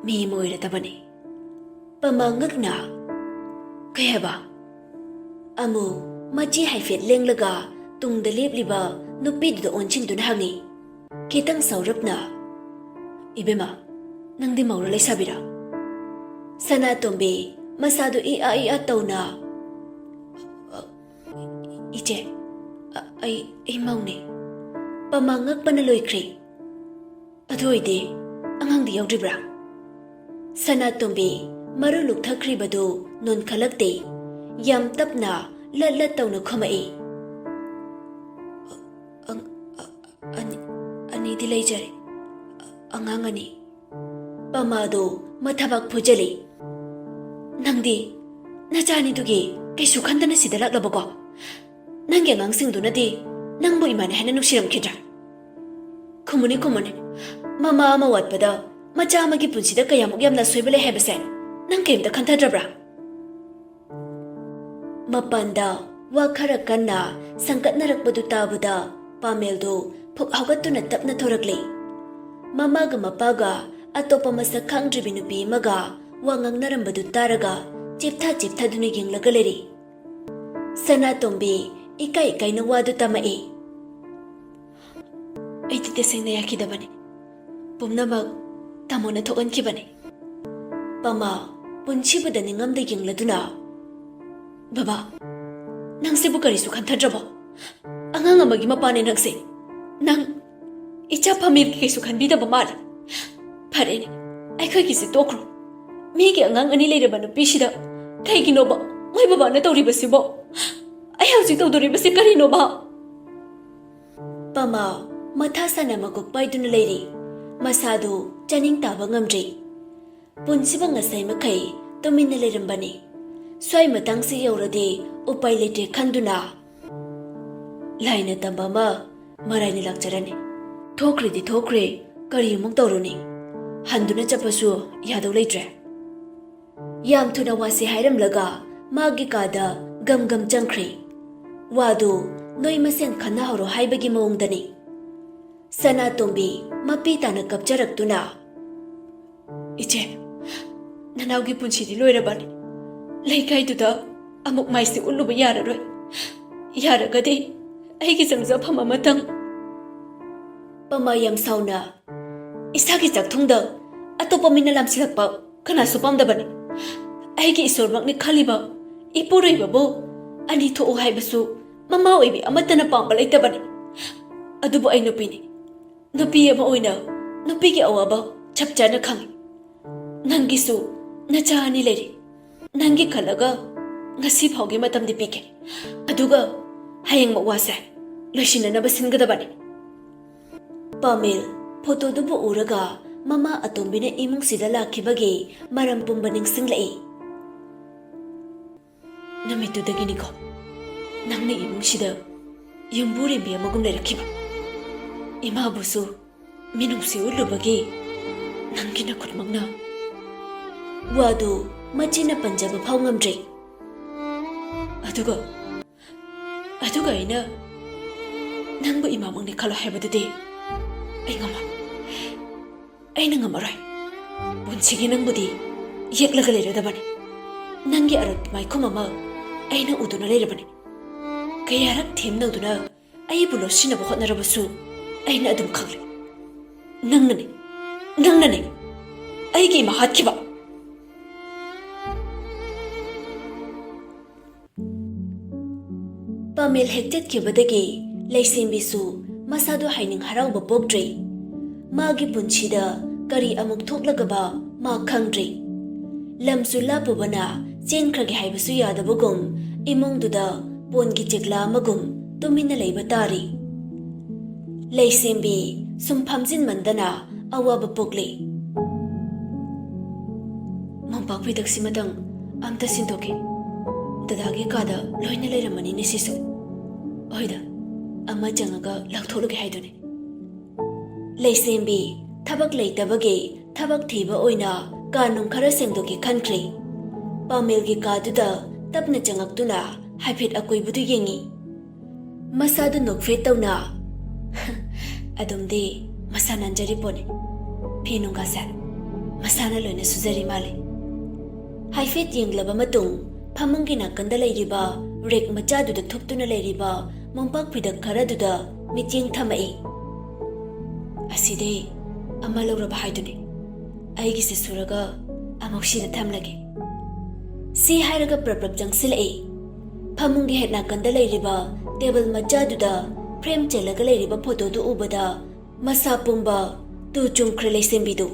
ꯃꯤ ꯑꯃ ꯑꯣꯏꯔꯗꯕꯅꯤ꯫" ꯄꯥꯃꯥ ꯉꯛꯅ, "ꯀꯩ ꯍꯥꯏꯕ?" ꯑꯃꯨꯛ ꯃꯆꯤ ꯍꯥꯏꯐꯦꯠ ꯂꯦꯡꯂꯒ ꯇꯨꯡꯗ ꯂꯦꯞꯂꯤꯕ ꯅꯨꯄꯤꯗꯨꯗ ꯑꯣꯟꯁꯤꯟꯗꯨꯅ ꯍꯪꯉꯤ꯫ ꯈꯤꯇꯪ ꯁꯥꯎꯔꯞꯅ, "ꯏꯕꯦꯝꯃ, ꯅꯪꯗꯤ ꯃꯧꯔ ꯂꯩꯁꯥꯕꯤꯔ?" ꯁꯅꯥꯇꯣꯝꯕꯤ ꯃꯁꯥꯗꯨ ꯏ ꯑꯥ ꯏ ꯑꯥ ꯇꯧꯅ, "ꯏꯆꯦ, ꯑ-, ꯑꯩ, ꯑꯩ ꯃꯧꯅꯦ꯫" ꯄꯃꯥ ꯉꯛꯄꯅ ꯂꯣꯏꯈ꯭ꯔꯦ꯫ "ꯑꯗꯨ ꯑꯣꯏꯗꯤ ꯑꯉꯥꯡꯗꯤ ꯌꯥꯎꯗ꯭ꯔꯤꯕ꯭ꯔꯥ?" ꯁꯅꯥꯇꯣꯝꯕꯤ ꯃꯔꯨ ꯂꯨꯛꯊꯈ꯭ꯔꯤꯕꯗꯨ ꯅꯣꯟꯈꯠꯂꯛꯇꯦ꯫ ꯌꯥꯝ ꯇꯞꯅ ꯂꯠ ꯂꯠ ꯇꯧꯅ ꯈꯨꯝꯃꯛꯏ꯫ "ꯑ-, ꯑ-, ꯑ-, ꯑꯅꯤ, ꯑꯅꯤꯗꯤ ꯂꯩꯖꯔꯦ꯫ ꯑ-, ꯑꯉꯥꯡ ꯑꯅꯤ꯫" ꯄꯃꯥꯗꯨ ꯃꯊꯕꯥꯛ ꯐꯨꯖꯜꯂꯤ꯫ "ꯅꯪꯗꯤ ꯅꯆꯥꯅꯤꯗꯨꯒꯤ ꯀꯩꯁꯨ ꯈꯟꯗꯅ ꯁꯤꯗ ꯂꯥꯛꯂꯕꯀꯣ? ꯅꯪꯒꯤ ꯑꯉꯥꯡꯁꯤꯡꯗꯨꯅꯗꯤ ꯅꯪꯕꯨ ꯏꯃꯥꯅꯦ ꯍꯥꯏꯅ ꯅꯨꯡꯁꯤꯔꯝꯈꯤꯗ꯭ꯔꯥ? ꯈꯨꯝꯃꯨꯅꯦ, ꯈꯨꯝꯃꯨꯅꯦ꯫ ꯃꯃꯥ ꯑꯃ ꯋꯥꯠꯄꯗ ꯃꯆꯥ ꯑꯃꯒꯤ ꯄꯨꯟꯁꯤꯗ ꯀꯌꯥꯃꯨꯛ ꯌꯥꯝꯅ ꯑꯁꯣꯏꯕ ꯂꯩ ꯍꯥꯏꯕꯁꯦ ꯅꯪ ꯀꯔꯤꯝꯇ ꯈꯟꯊꯗ꯭ꯔꯕ꯭ꯔꯥ?" ꯃꯄꯥꯟꯗ ꯋꯥ ꯈꯔ ꯀꯟꯅ ꯁꯪꯒꯠꯅꯔꯛꯄꯗꯨ ꯇꯥꯕꯗ ꯄꯥꯃꯦꯜꯗꯨ ꯐꯨꯛ ꯍꯧꯒꯠꯇꯨꯅ ꯇꯞꯅ ꯊꯣꯔꯛꯂꯦ꯫ ꯃꯃꯥꯒ ꯃꯄꯥꯒ ꯑꯇꯣꯞꯄ ꯃꯁꯛ ꯈꯪꯗ꯭ꯔꯤꯕꯤ ꯅꯨꯄꯤ ꯑꯃꯒ ꯋꯥ ꯉꯥꯡꯅꯔꯝꯕꯗꯨ ꯇꯥꯔꯒ ꯆꯤꯞꯊ ꯆꯤꯞꯊꯗꯨꯅ ꯌꯦꯡꯂꯒ ꯂꯩꯔꯤ꯫ ꯁꯅꯥꯇꯣꯝꯕꯤ ꯏꯀꯥꯏ ꯏꯀꯥꯏꯅ ꯋꯥꯗꯨ ꯇꯝꯃꯛꯏ꯫ "ꯑꯩꯗꯤ ꯇꯁꯦꯡꯅ ꯌꯥꯈꯤꯗꯕꯅꯤ꯫ ꯄꯨꯝꯅꯃꯛ ꯇꯥꯃꯣꯅ ꯊꯣꯛꯍꯟꯈꯤꯕꯅꯤ꯫" ꯄꯃꯥ ꯄꯨꯟꯁꯤꯕꯗ ꯅꯤꯡꯉꯝꯗ ꯌꯦꯡꯂꯗꯨꯅ, "ꯕꯕꯥ, ꯅꯪꯁꯤꯕꯨ ꯀꯔꯤꯁꯨ ꯈꯟꯊꯗ꯭ꯔꯕꯣ? ꯑꯉꯥꯡ ꯑꯃꯒꯤ ꯃꯄꯥꯅꯦ ꯅꯪꯁꯦ꯫ ꯅꯪ ꯏꯆꯥ ꯐꯝꯃꯤꯜꯒꯤ ꯀꯩꯁꯨ ꯈꯟꯕꯤꯗꯕ ꯃꯥꯜꯂꯦ꯫ ꯐꯔꯦꯅꯦ, ꯑꯩꯈꯣꯏꯒꯤꯁꯤ ꯇꯣꯛꯈ꯭ꯔꯣ꯫ ꯃꯤꯒꯤ ꯑꯉꯥꯡ ꯑꯅꯤ ꯂꯩꯔꯕ ꯅꯨꯄꯤꯁꯤꯗ ꯀꯩꯒꯤꯅꯣꯕ ꯃꯣꯏ ꯕꯕꯥꯅ ꯇꯧꯔꯤꯕꯁꯤꯕꯣ? ꯑꯩ ꯍꯧꯖꯤꯛ ꯇꯧꯗꯣꯔꯤꯕꯁꯤ ꯀꯔꯤꯅꯣꯕ?" ꯄꯃꯥ ꯃꯊꯥ ꯁꯥꯅ ꯃꯀꯣꯛ ꯄꯥꯏꯗꯨꯅ ꯂꯩꯔꯤ꯫ ꯃꯁꯥꯗꯨ ꯆꯥꯅꯤꯡ ꯇꯥꯕ ꯉꯝꯗ꯭ꯔꯤ꯫ ꯄꯨꯟꯁꯤꯕ ꯉꯁꯥꯏ ꯃꯈꯩ ꯇꯨꯃꯤꯟꯅ ꯂꯩꯔꯝꯕꯅꯤ꯫ ꯁ꯭ꯋꯥꯏ ꯃꯇꯥꯡꯁꯤ ꯌꯧꯔꯗꯤ ꯎꯄꯥꯏ ꯂꯩꯇ꯭ꯔꯦ ꯈꯟꯗꯨꯅ, "ꯂꯥꯏꯅ ꯇꯝꯕ ꯑꯃ ꯃꯔꯥꯏꯅ ꯂꯥꯛꯆꯔꯅꯤ꯫ ꯊꯣꯛꯈ꯭ꯔꯦꯗꯤ ꯊꯣꯛꯈ꯭ꯔꯦ, ꯀꯔꯤ ꯑꯃꯨꯛ ꯇꯧꯔꯨꯅꯤ? ꯍꯟꯗꯨꯅ ꯆꯠꯄꯁꯨ ꯌꯥꯗꯧ ꯂꯩꯇ꯭ꯔꯦ꯫" ꯌꯥꯝ ꯊꯨꯅ ꯋꯥꯁꯤ ꯍꯥꯏꯔꯝꯂꯒ ꯃꯥꯒꯤ ꯀꯥꯗ ꯒꯝ ꯒꯝ ꯆꯪꯈ꯭ꯔꯦ꯫ ꯋꯥꯗꯨ ꯅꯣꯏ ꯃꯁꯦꯟ ꯈꯟꯅꯍꯧꯔꯣ ꯍꯥꯏꯕꯒꯤ ꯃꯑꯣꯡꯗꯅꯤ꯫ ꯁꯅꯥꯇꯣꯝꯕꯤ ꯃꯄꯤ ꯇꯥꯅ ꯀꯞꯆꯔꯛꯇꯨꯅ, "ꯏꯆꯦ, ꯅꯅꯥꯎꯒꯤ ꯄꯨꯟꯁꯤꯗꯤ ꯂꯣꯏꯔꯕꯅꯤ꯫ ꯂꯩꯀꯥꯏꯗꯨꯗ ꯑꯃꯨꯛ ꯃꯥꯏꯁꯤ ꯎꯠꯂꯨꯕ ꯌꯥꯔꯔꯣꯏ꯫ ꯌꯥꯔꯒꯗꯤ ꯑꯩꯒꯤ ꯆꯪꯖꯐꯝ ꯑꯃꯇꯪ꯫" ꯄꯃꯥ ꯌꯥꯝ ꯁꯥꯎꯅ, "ꯏꯁꯥꯒꯤ ꯆꯥꯛꯊꯨꯡꯗ ꯑꯇꯣꯞꯄ ꯃꯤꯅ ꯂꯥꯝꯁꯤꯜꯂꯛꯄ ꯀꯅꯥꯁꯨ ꯄꯥꯝꯗꯕꯅꯤ꯫ ꯑꯩꯒꯤ ꯏꯁꯣꯔꯃꯛꯅꯤ ꯈꯜꯂꯤꯕ ꯏꯄꯨꯔꯣꯏꯕꯕꯨ ꯑꯅꯤ ꯊꯣꯛꯎ ꯍꯥꯏꯕꯁꯨ ꯃꯃꯥ ꯑꯣꯏꯕꯤ ꯑꯃꯠꯇꯅ ꯄꯥꯝꯕ ꯂꯩꯇꯕꯅꯤ꯫ ꯑꯗꯨꯕꯨ ꯑꯩ ꯅꯨꯄꯤꯅꯤ꯫ ꯅꯨꯄꯤ ꯑꯃ ꯑꯣꯏꯅ ꯅꯨꯄꯤꯒꯤ ꯑꯋꯥꯕ ꯆꯞ ꯆꯥꯅ ꯈꯪꯏ꯫ ꯅꯪꯒꯤꯁꯨ ꯅꯆꯥ ꯑꯅꯤ ꯂꯩꯔꯤ꯫ ꯅꯪꯒꯤ ꯈꯜꯂꯒ ꯉꯁꯤ ꯐꯥꯎꯒꯤ ꯃꯇꯝꯗꯤ ꯄꯤꯒꯦ꯫ ꯑꯗꯨꯒ ꯍꯌꯦꯡꯃꯛ ꯋꯥꯁꯦ ꯂꯣꯏꯁꯤꯟꯅꯅꯕ ꯁꯤꯟꯒꯗꯕꯅꯤ꯫ ꯄꯥꯃꯦꯜ ꯐꯣꯇꯣꯗꯨꯕꯨ ꯎꯔꯒ ꯃꯃꯥ ꯑꯇꯣꯝꯕꯤꯅ ꯏꯃꯨꯡꯁꯤꯗ ꯂꯥꯛꯈꯤꯕꯒꯤ ꯃꯔꯝ ꯄꯨꯝꯕ ꯅꯤꯡꯁꯤꯡꯂꯛꯏ꯫ ꯅꯨꯃꯤꯠꯇꯨꯗꯒꯤꯅꯤꯀꯣ ꯅꯪꯅ ꯏꯃꯨꯡꯁꯤꯗ ꯌꯨꯝꯕꯨꯔꯦꯝꯕꯤ ꯑꯃꯒꯨꯝ ꯂꯩꯔꯛꯈꯤꯕ꯫ ꯏꯃꯥꯕꯨꯁꯨ ꯃꯤꯅꯨꯡꯁꯤ ꯎꯠꯂꯨꯕꯒꯤ ꯅꯪꯒꯤ ꯅꯈꯨꯠꯃꯛꯅ꯫ ꯋꯥꯗꯨ ꯃꯆꯤꯟꯅ ꯄꯟꯖꯕ ꯐꯥꯎ ꯉꯝꯗ꯭ꯔꯦ꯫ ꯑꯗꯨꯒ ꯑꯗꯨꯒ ꯑꯩꯅ ꯅꯪꯕꯨ ꯏꯃꯥꯃꯛꯅꯤ ꯈꯜꯂꯣ ꯍꯥꯏꯕꯗꯨꯗꯤ ꯑꯩ ꯉꯝꯃꯣꯏ꯫ ꯑꯩꯅ ꯉꯝꯃꯔꯣꯏ꯫ ꯄꯨꯟꯁꯤꯒꯤ ꯅꯪꯕꯨꯗꯤ ꯌꯦꯛꯂꯒ ꯂꯩꯔꯗꯕꯅꯤ꯫ ꯅꯪꯒꯤ ꯑꯔꯣꯠꯄ ꯃꯥꯏꯈꯨꯝ ꯑꯃ ꯑꯩꯅ ꯎꯗꯨꯅ ꯂꯩꯔꯕꯅꯤ꯫ ꯀꯌꯥꯔꯛ ꯊꯦꯝꯅꯧꯗꯨꯅ ꯑꯩꯕꯨ ꯂꯣꯠꯁꯤꯟꯅꯕ ꯍꯣꯠꯅꯔꯕꯁꯨ ꯑꯩꯅ ꯑꯗꯨꯝ ꯈꯪꯂꯦ꯫ ꯅꯪꯅꯅꯦ, ꯅꯪꯅꯅꯦ ꯑꯩꯒꯤ ꯏꯃꯥ ꯍꯥꯠꯈꯤꯕ꯫ ꯄꯥꯃꯦꯜ ꯍꯦꯛ ꯆꯠꯈꯤꯕꯗꯒꯤ ꯂꯩꯁꯦꯝꯕꯤꯁꯨ ꯃꯁꯥꯗꯨ ꯍꯥꯏꯅꯤꯡ ꯍꯔꯥꯎꯕ ꯄꯣꯛꯇ꯭ꯔꯦ꯫ ꯃꯥꯒꯤ ꯄꯨꯟꯁꯤꯗ ꯀꯔꯤ ꯑꯃꯨꯛ ꯊꯣꯛꯂꯒꯕ ꯃꯥ ꯈꯪꯗ꯭ꯔꯦ꯫ ꯂꯝꯁꯨ ꯂꯥꯞꯄꯨꯕꯅ ꯆꯦꯟꯈ꯭ꯔꯒꯦ ꯍꯥꯏꯕꯁꯨ ꯌꯥꯗꯕꯒꯨꯝ ꯏꯃꯨꯡꯗꯨꯗ ꯄꯣꯟꯒꯤ ꯆꯦꯛꯂꯥ ꯑꯃꯒꯨꯝ ꯇꯨꯃꯤꯟꯅ ꯂꯩꯕ ꯇꯥꯔꯤ꯫ ꯂꯩꯁꯦꯝꯕꯤ ꯁꯨꯝ ꯐꯝꯖꯤꯟꯃꯟꯗꯅ ꯑꯋꯥꯕ ꯄꯣꯛꯂꯦ꯫ ꯃꯣꯝꯄꯥꯛ ꯐꯤꯗꯛꯁꯤꯃꯇꯪ ꯑꯝꯇ ꯁꯤꯟꯗꯣꯛꯀꯦ꯫ ꯗꯗꯥꯒꯤ ꯀꯥꯗ ꯂꯣꯏꯅ ꯂꯩꯔꯝꯃꯅꯤꯅꯦ ꯁꯤꯁꯨ꯫ ꯍꯣꯏꯗ, ꯑꯃ ꯆꯪꯉꯒ ꯂꯧꯊꯣꯛꯂꯒꯦ ꯍꯥꯏꯗꯨꯅꯤ꯫ ꯂꯩꯁꯦꯝꯕꯤ ꯊꯕꯛ ꯂꯩꯇꯕꯒꯤ ꯊꯕꯛ ꯊꯤꯕ ꯑꯣꯏꯅ ꯀꯥ ꯅꯨꯡ ꯈꯔ ꯁꯦꯡꯗꯣꯛꯀꯦ ꯈꯟꯈ꯭ꯔꯦ꯫ ꯄꯥꯃꯦꯜꯒꯤ ꯀꯥꯗꯨꯗ ꯇꯞꯅ ꯆꯪꯉꯛꯇꯨꯅ ꯍꯥꯏꯐꯦꯠ ꯑꯀꯣꯏꯕꯗꯨ ꯌꯦꯡꯉꯤ꯫ ꯃꯁꯥꯗꯨ ꯅꯣꯛꯐꯦꯠ ꯇꯧꯅ, "ꯑꯗꯨꯝꯗꯤ ꯃꯁꯥ ꯅꯥꯟꯖꯔꯤ ꯄꯣꯠꯅꯤ꯫ ꯐꯤ ꯅꯨꯡꯒꯥꯁꯦ ꯃꯁꯥꯅ ꯂꯣꯏꯅ ꯁꯨꯖꯔꯤ ꯃꯥꯜꯂꯤ꯫" ꯍꯥꯏꯐꯦꯠ ꯌꯦꯡꯂꯕ ꯃꯇꯨꯡ ꯐꯃꯨꯡꯒꯤ ꯅꯥꯀꯟꯗ ꯂꯩꯔꯤꯕ ꯔꯦꯛ ꯃꯆꯥꯗꯨꯗ ꯊꯨꯞꯇꯨꯅ ꯂꯩꯔꯤꯕ ꯃꯣꯝꯄꯥꯛ ꯐꯤꯗꯛ ꯈꯔꯗꯨꯗ ꯃꯤꯠꯌꯦꯡ ꯊꯝꯃꯛꯏ꯫ "ꯑꯁꯤꯗꯤ ꯑꯃ ꯂꯧꯔꯕ ꯍꯥꯏꯗꯨꯅꯤ꯫ ꯑꯩꯒꯤꯁꯦ ꯁꯨꯔꯒ ꯑꯃꯨꯛ ꯁꯤꯗ ꯊꯝꯂꯒꯦ꯫" ꯁꯤ ꯍꯥꯏꯔꯒ ꯄ꯭ꯔꯞ ꯄ꯭ꯔꯞ ꯆꯪꯁꯤꯜꯂꯛꯏ꯫ ꯐꯃꯨꯡꯒꯤ ꯍꯦꯛ ꯅꯥꯀꯟꯗ ꯂꯩꯔꯤꯕ ꯇꯦꯕꯜ ꯃꯆꯥꯗꯨꯗ ꯐ꯭ꯔꯦꯝ ꯆꯜꯂꯒ ꯂꯩꯔꯤꯕ ꯐꯣꯇꯣꯗꯨ ꯎꯕꯗ ꯃꯁꯥ ꯄꯨꯝꯕ ꯇꯨ ꯆꯨꯡꯈ꯭ꯔꯦ ꯂꯩꯁꯦꯝꯕꯤꯗꯨ꯫